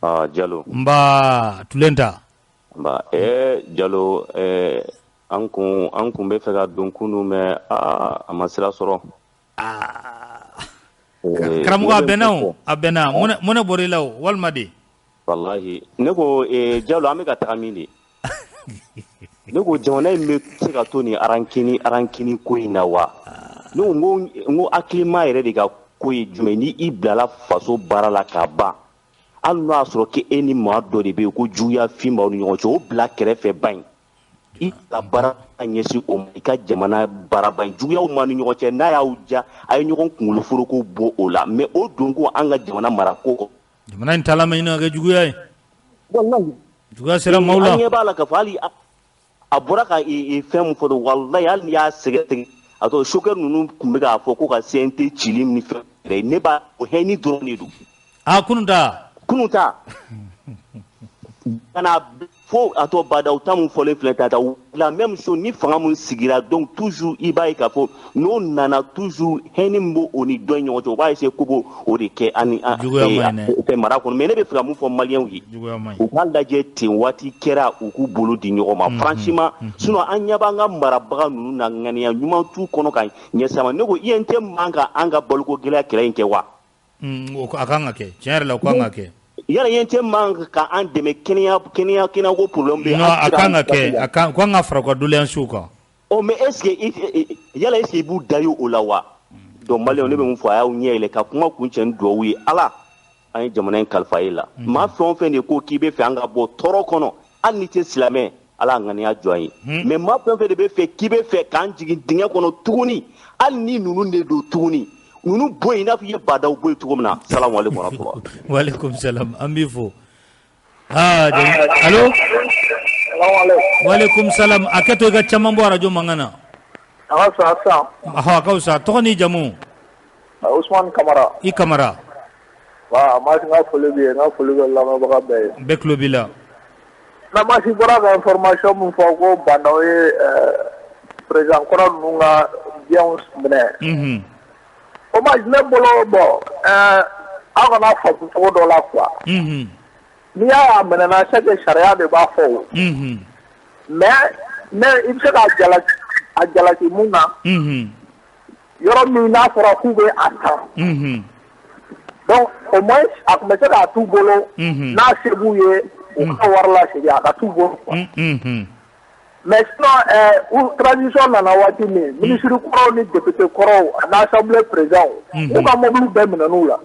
Ah Jalo. Nba Tulenta. Nba Jalo an kun bɛ fɛ ka don kunun mais a ma sira sɔrɔ. Karamɔgɔ a bɛnna o a bɛnna mun ne bɔra i la o walima de. Walahi ne ko Jalo an bɛ ka taga min de. Ne ko jamana in bɛ se ka to nin arankini ko in na wa. Ne ko hakilima yɛrɛ de ka ko ye jumɛn ni i bilala faso baara la ka ban hali n'o y'a sɔrɔ k'e ni maa dɔ de bɛ yen ko juguya fin b'aw ni ɲɔgɔn cɛ o bila kɛrɛfɛ ba in i ka baara ɲɛsin o ma i ka jamana baara ba in juguyaw ma ni ɲɔgɔn cɛ n'a y'aw ja a ye ɲɔgɔn kunkolo foroko bɔ o la mais o don ko an ka jamana mara ko. Jamana in taala ma ɲini ka kɛ juguya ye. Walahi. Juguya sera maaw la. An ɲɛ b'a la k'a fɔ hali a bɔra ka fɛn min fɔ walahi hali n'i y'a sɛgɛsɛgɛ. A tɔ sokɛ ninnu tun bɛ k'a fɔ ko ka CNT cili ni fɛn yɛrɛ ne b'a o hɛni dɔrɔn de don. A kunun ta. Kunun ta. Ka na fo a tɔ Badaw ta mun fɔlen filɛ ta la même chose ni fanga mun sigira donc toujours i b'a ye k'a fɔ n'o nana toujours hɛni min b'o o ni dɔ in ɲɔgɔn cɛ o b'a essayer k'o b'o o de kɛ ani fɛn mara kɔnɔ mais ne bɛ fɛ ka mun fɔ maliyɛnw ye. U k'a lajɛ ten waati kɛra u k'u bolo di ɲɔgɔn ma franchement sinon an ɲɛ b'an ka marabaga ninnu na ŋaniya ɲuman t'u kɔnɔ ka ɲɛsin a ma ne ko INT man ka an ka baloko gɛlɛya kɛlɛ in kɛ wa. A kan ka kɛ tiɲɛ yɛrɛ la o kan ka kɛ. Yala INT man ka an dɛmɛ kɛnɛya ko problème bɛ. Non a kan ka kɛ a kan ka fara u ka doléance kan. Ɔ mais est ce que yala est ce que i b'u da ye o la wa. Donc maliyɛnw ne bɛ mun fɔ a y'aw ɲɛ yɛlɛ ka kuma kuncɛ ni dugawu ye Ala an ye jamana in kalifa e la. Maa fɛn o fɛn de ko k'i bɛ fɛ an ka bɔ tɔɔrɔ kɔnɔ hali n'i tɛ silamɛ Ala ŋaniya jɔ an ye. Mais maa fɛn o fɛn de bɛ fɛ k'i bɛ fɛ k'an jigin dingɛ kɔnɔ tuguni hali ni ninnu de don tuguni. Ninnu bɔ yen i n'a fɔ i ye Badaw bɔ yen cogo min na. Salamu aleykum wa rahmatulah. Wa aleykum salam an b'i fo. Allo. Wa aleykum salam a kɛ to i ka caman bɔ arajo mankan na. A ka fisa sisan. Ɔhɔ a ka fisa tɔgɔ n'i jamu. Usumani Kamara. I Kamara. Wa Masi n ka foli b'i ye n ka foli bɛ lamɛnbaga bɛɛ ye. Bɛɛ tulo b'i la. Mais Masi bɔra ka information min fɔ ko Bandaw ye président kɔrɔ ninnu ka biens minɛ. O ma ne bolo bon aw kana faamu cogo dɔ la quoi. N'i y'a minɛna c'est que sariya de b'a fɔ o. Mais ne i bɛ se k'a jalaki mun na. Yɔrɔ min n'a fɔra k'u bɛ a ta. Donc au moins a tun bɛ se k'a t'u bolo. N'a se b'u ye u ka wari lasegin a ka t'u bolo quoi. Mais sinon transition nana waati min ministre kɔrɔw ni député kɔrɔw ani assemblée président u ka mobili bɛɛ minɛn'u la.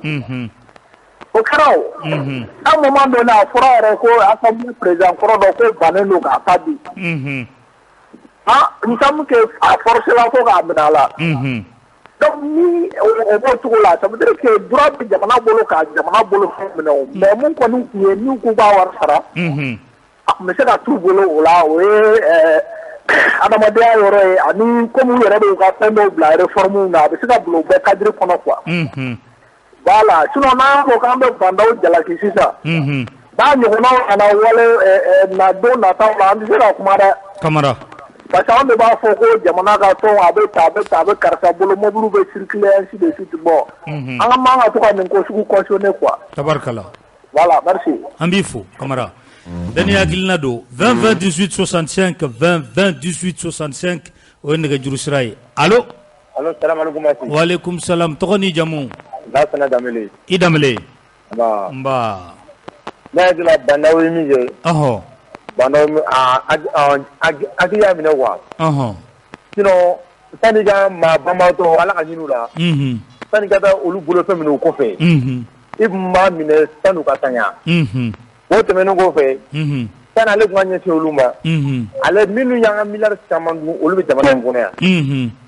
O kɛra o. Un moment donné a fɔra yɛrɛ ko assemblée président kɔrɔ dɔ ko bannen don k'a ta di. Ah il me semble que a forcé la fo k'a minɛ a la. Donc ni o b'o cogo la ça veut dire que droit bɛ jamana bolo ka jamana bolo fɛn minɛ o. Mais mun kɔni tun ye n'u k'u b'a wari sara. A tun bɛ se ka t'u bolo o la o ye adamadenya yɔrɔ ye ani komi u yɛrɛ bɛ u ka fɛn dɔw bila réforme na a bɛ se ka bila u bɛɛ cadre kɔnɔ quoi. Voilà sinon n'an y'a fɔ k'an bɛ Bandaw jalaki sisan. N'a ɲɔgɔnnaw nana wale na don nataw la an tɛ se ka kuma dɛ. Kamara. Parce que anw de b'a fɔ ko jamana ka tɔn a bɛ tan a bɛ tan a bɛ karisa bolo mobili bɛ circuler ainsi de suite bon. An ka man ka to ka nin ko sugu cautionner quoi. Tabarikala. Voilà merci. An b'i fo Kamara. Bɛɛ n'i hakilina don 20 20 18 65 20 20 18 65 o ye nɛgɛjuru sira ye. Allo. Allo salaamaaleykum Masi. Waaleykum salam tɔgɔ n'i jamu. Lasana Danbele. I Danbele. Nba. Nba. Ne hakili la Bandaw ye min kɛ. Ɔhɔn. Bandaw hakili y'a minɛ quoi. Ɔhɔn. Sinon sani ka maa banbaatɔ Ala ka hinɛ u la. Unhun. Sani ka taa olu bolofɛn minɛ u kɔfɛ. Unhun. I tun b'a minɛ sanu ka taɲa. O tɛmɛnen kɔfɛ, sani ale tun ka ɲɛsin olu ma, ale minnu y'an ka miliyari caman dun, olu bɛ jamana in kɔnɔ yan.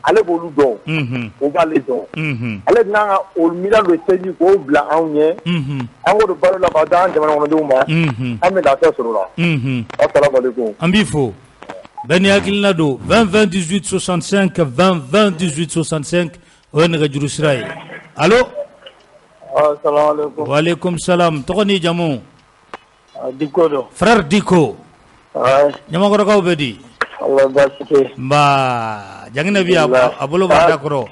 Ale b'olu dɔn, o b'ale dɔn. Ale tun kan ka o miliyari de saisi k'o bila anw ɲɛ, an k'o don balo la k'o d'an jamana kɔnɔdenw ma, an bɛ lafiya sɔrɔ o la. Asalamu aleykum. An b'i fo. Bɛɛ n'i hakilina don. 20 20 18 65, 20 20 18 65, o ye nɛgɛjuru sira ye. Allo. Asalamu aleykum. Waaleykum salam. Tɔgɔ n'i jamu? Diko don. Frère Diko. Ɲamakɔrɔkaw bɛ di? Allah baasi tɛ yen. Nba Janginɛ bi a bolo b'a da kɔrɔ.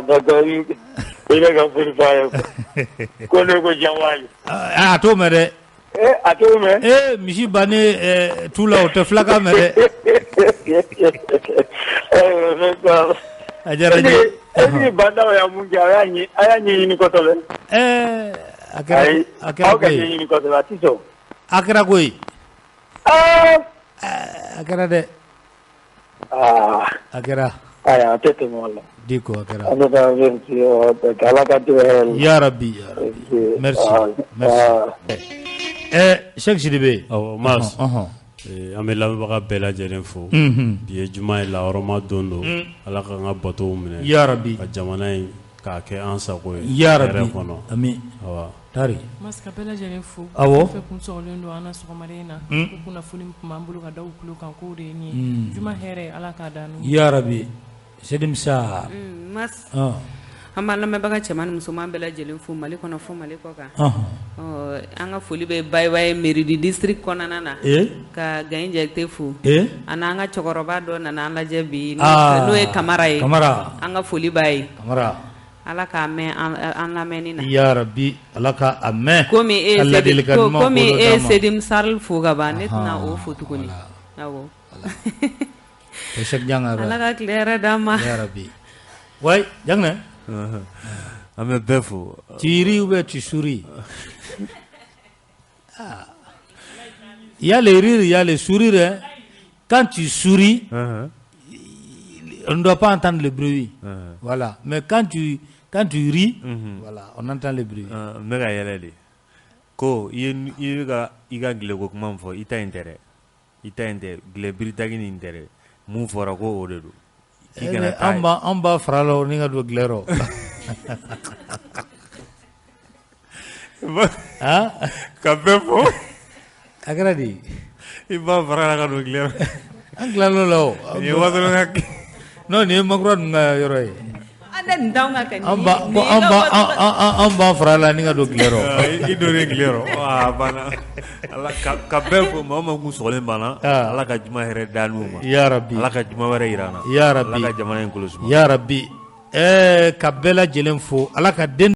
D'accord, i bɛ ka foli f'a ye. Ko ne ko Janwali. A t'o mɛn dɛ. A t'o mɛn? Ee misi bannen tu la, o tɛ filakan mɛn dɛ. A diyara n ye. Est ce que Bandaw y'a mun kɛ, a y'a ɲɛɲini kosɛbɛ. Ɛɛ a kɛra a kɛra Aw ka ɲɛɲini kosɛbɛ, a tɛ sɔn. A kɛra koyi. A kɛra dɛ. A kɛra. Ayi, a tɛ tɛmɛ o la. Diko a kɛra. An bɛ taa Ala ka tɛmɛ hɛrɛ la. Ya Rabbi, ya Rabbi. Merci. Merci. Cheikh Sidibe. Awɔ Mas. An bɛ lamɛnbaga bɛɛ lajɛlen fo. Bi ye juma ye, lahɔrɔma don don. Ala k'an ka batow minɛ. Ya Rabbi. Ka jamana in k'a kɛ an sago ye. Ya Rabbi. Hɛrɛ kɔnɔ. Ami. Awa. Tari. Mas ka bɛɛ lajɛlen fo. Awɔ. Fɛn kun sɔgɔlen don an na sɔgɔmada in na. Ko kunnafoni min tun b'an bolo ka da u tulo kan k'o de ye nin ye. Juma hɛrɛ, Ala k'a d'an n'u. Ya Rabbi. Sedimisa. Mas. An b'an lamɛnbaga cɛman ni musoman bɛɛ lajɛlen fo Mali kɔnɔ fo Mali kɔ kan. An ka foli bɛ Baye mairie du district kɔnɔna na. Ka Gaye Jakite fo. Ani an ka cɛkɔrɔba dɔ nana an lajɛ bi n'o ye Kamara ye. Kamara. An ka foli b'a ye. Kamara. Ala k'a mɛn an lamɛnni na. Ya Rabbi, Ala ka a mɛn. Komi e ye Sedim Sarl fo ka ban, ne tɛna o fo tuguni. Awɔ. Ala ka tile hɛrɛ d'an ma. Ya Rabbi. Ouais, Janginɛ. An bɛ bɛɛ fo. Tu ris ou bien tu souris? Ah. Il y a les rires, il y a les sourires. Hein. Quand tu souris, on ne doit pas entendre le bruit. Voilà. Mais quand tu ris, voilà, on entend le bruit. N bɛ ka yɛlɛ de. Ko i bɛ ka i ka gileko kuma min fɔ, i ta in tɛ dɛ. I ta in tɛ, gile biritaki nin tɛ dɛ. Mun fɔra ko o de don. An b'a fara la ni ka don gile rɔ. Ka bɛɛ fɔ. A kɛra di? I b'a fara la ka don gile rɔ. An tilal'o la o. Nin ye Wasolon ka. Non, nin ye Makura ninnu ka yɔrɔ ye. An tɛ nin t'anw ka kɛ. An b'a fara la ni ka don gile rɔ. I donnen gile rɔ. A banna. Ala ka bɛɛ fo, maa o maa kun sɔgɔlen banna. Ala ka juma hɛrɛ d'an n'u ma. Ya Rabbi. Ala ka juma wɛrɛ jira an na. Ya Rabbi. Ala ka jamana in kolo suma. Ya Rabbi. Ka bɛɛ lajɛlen fo, Ala ka den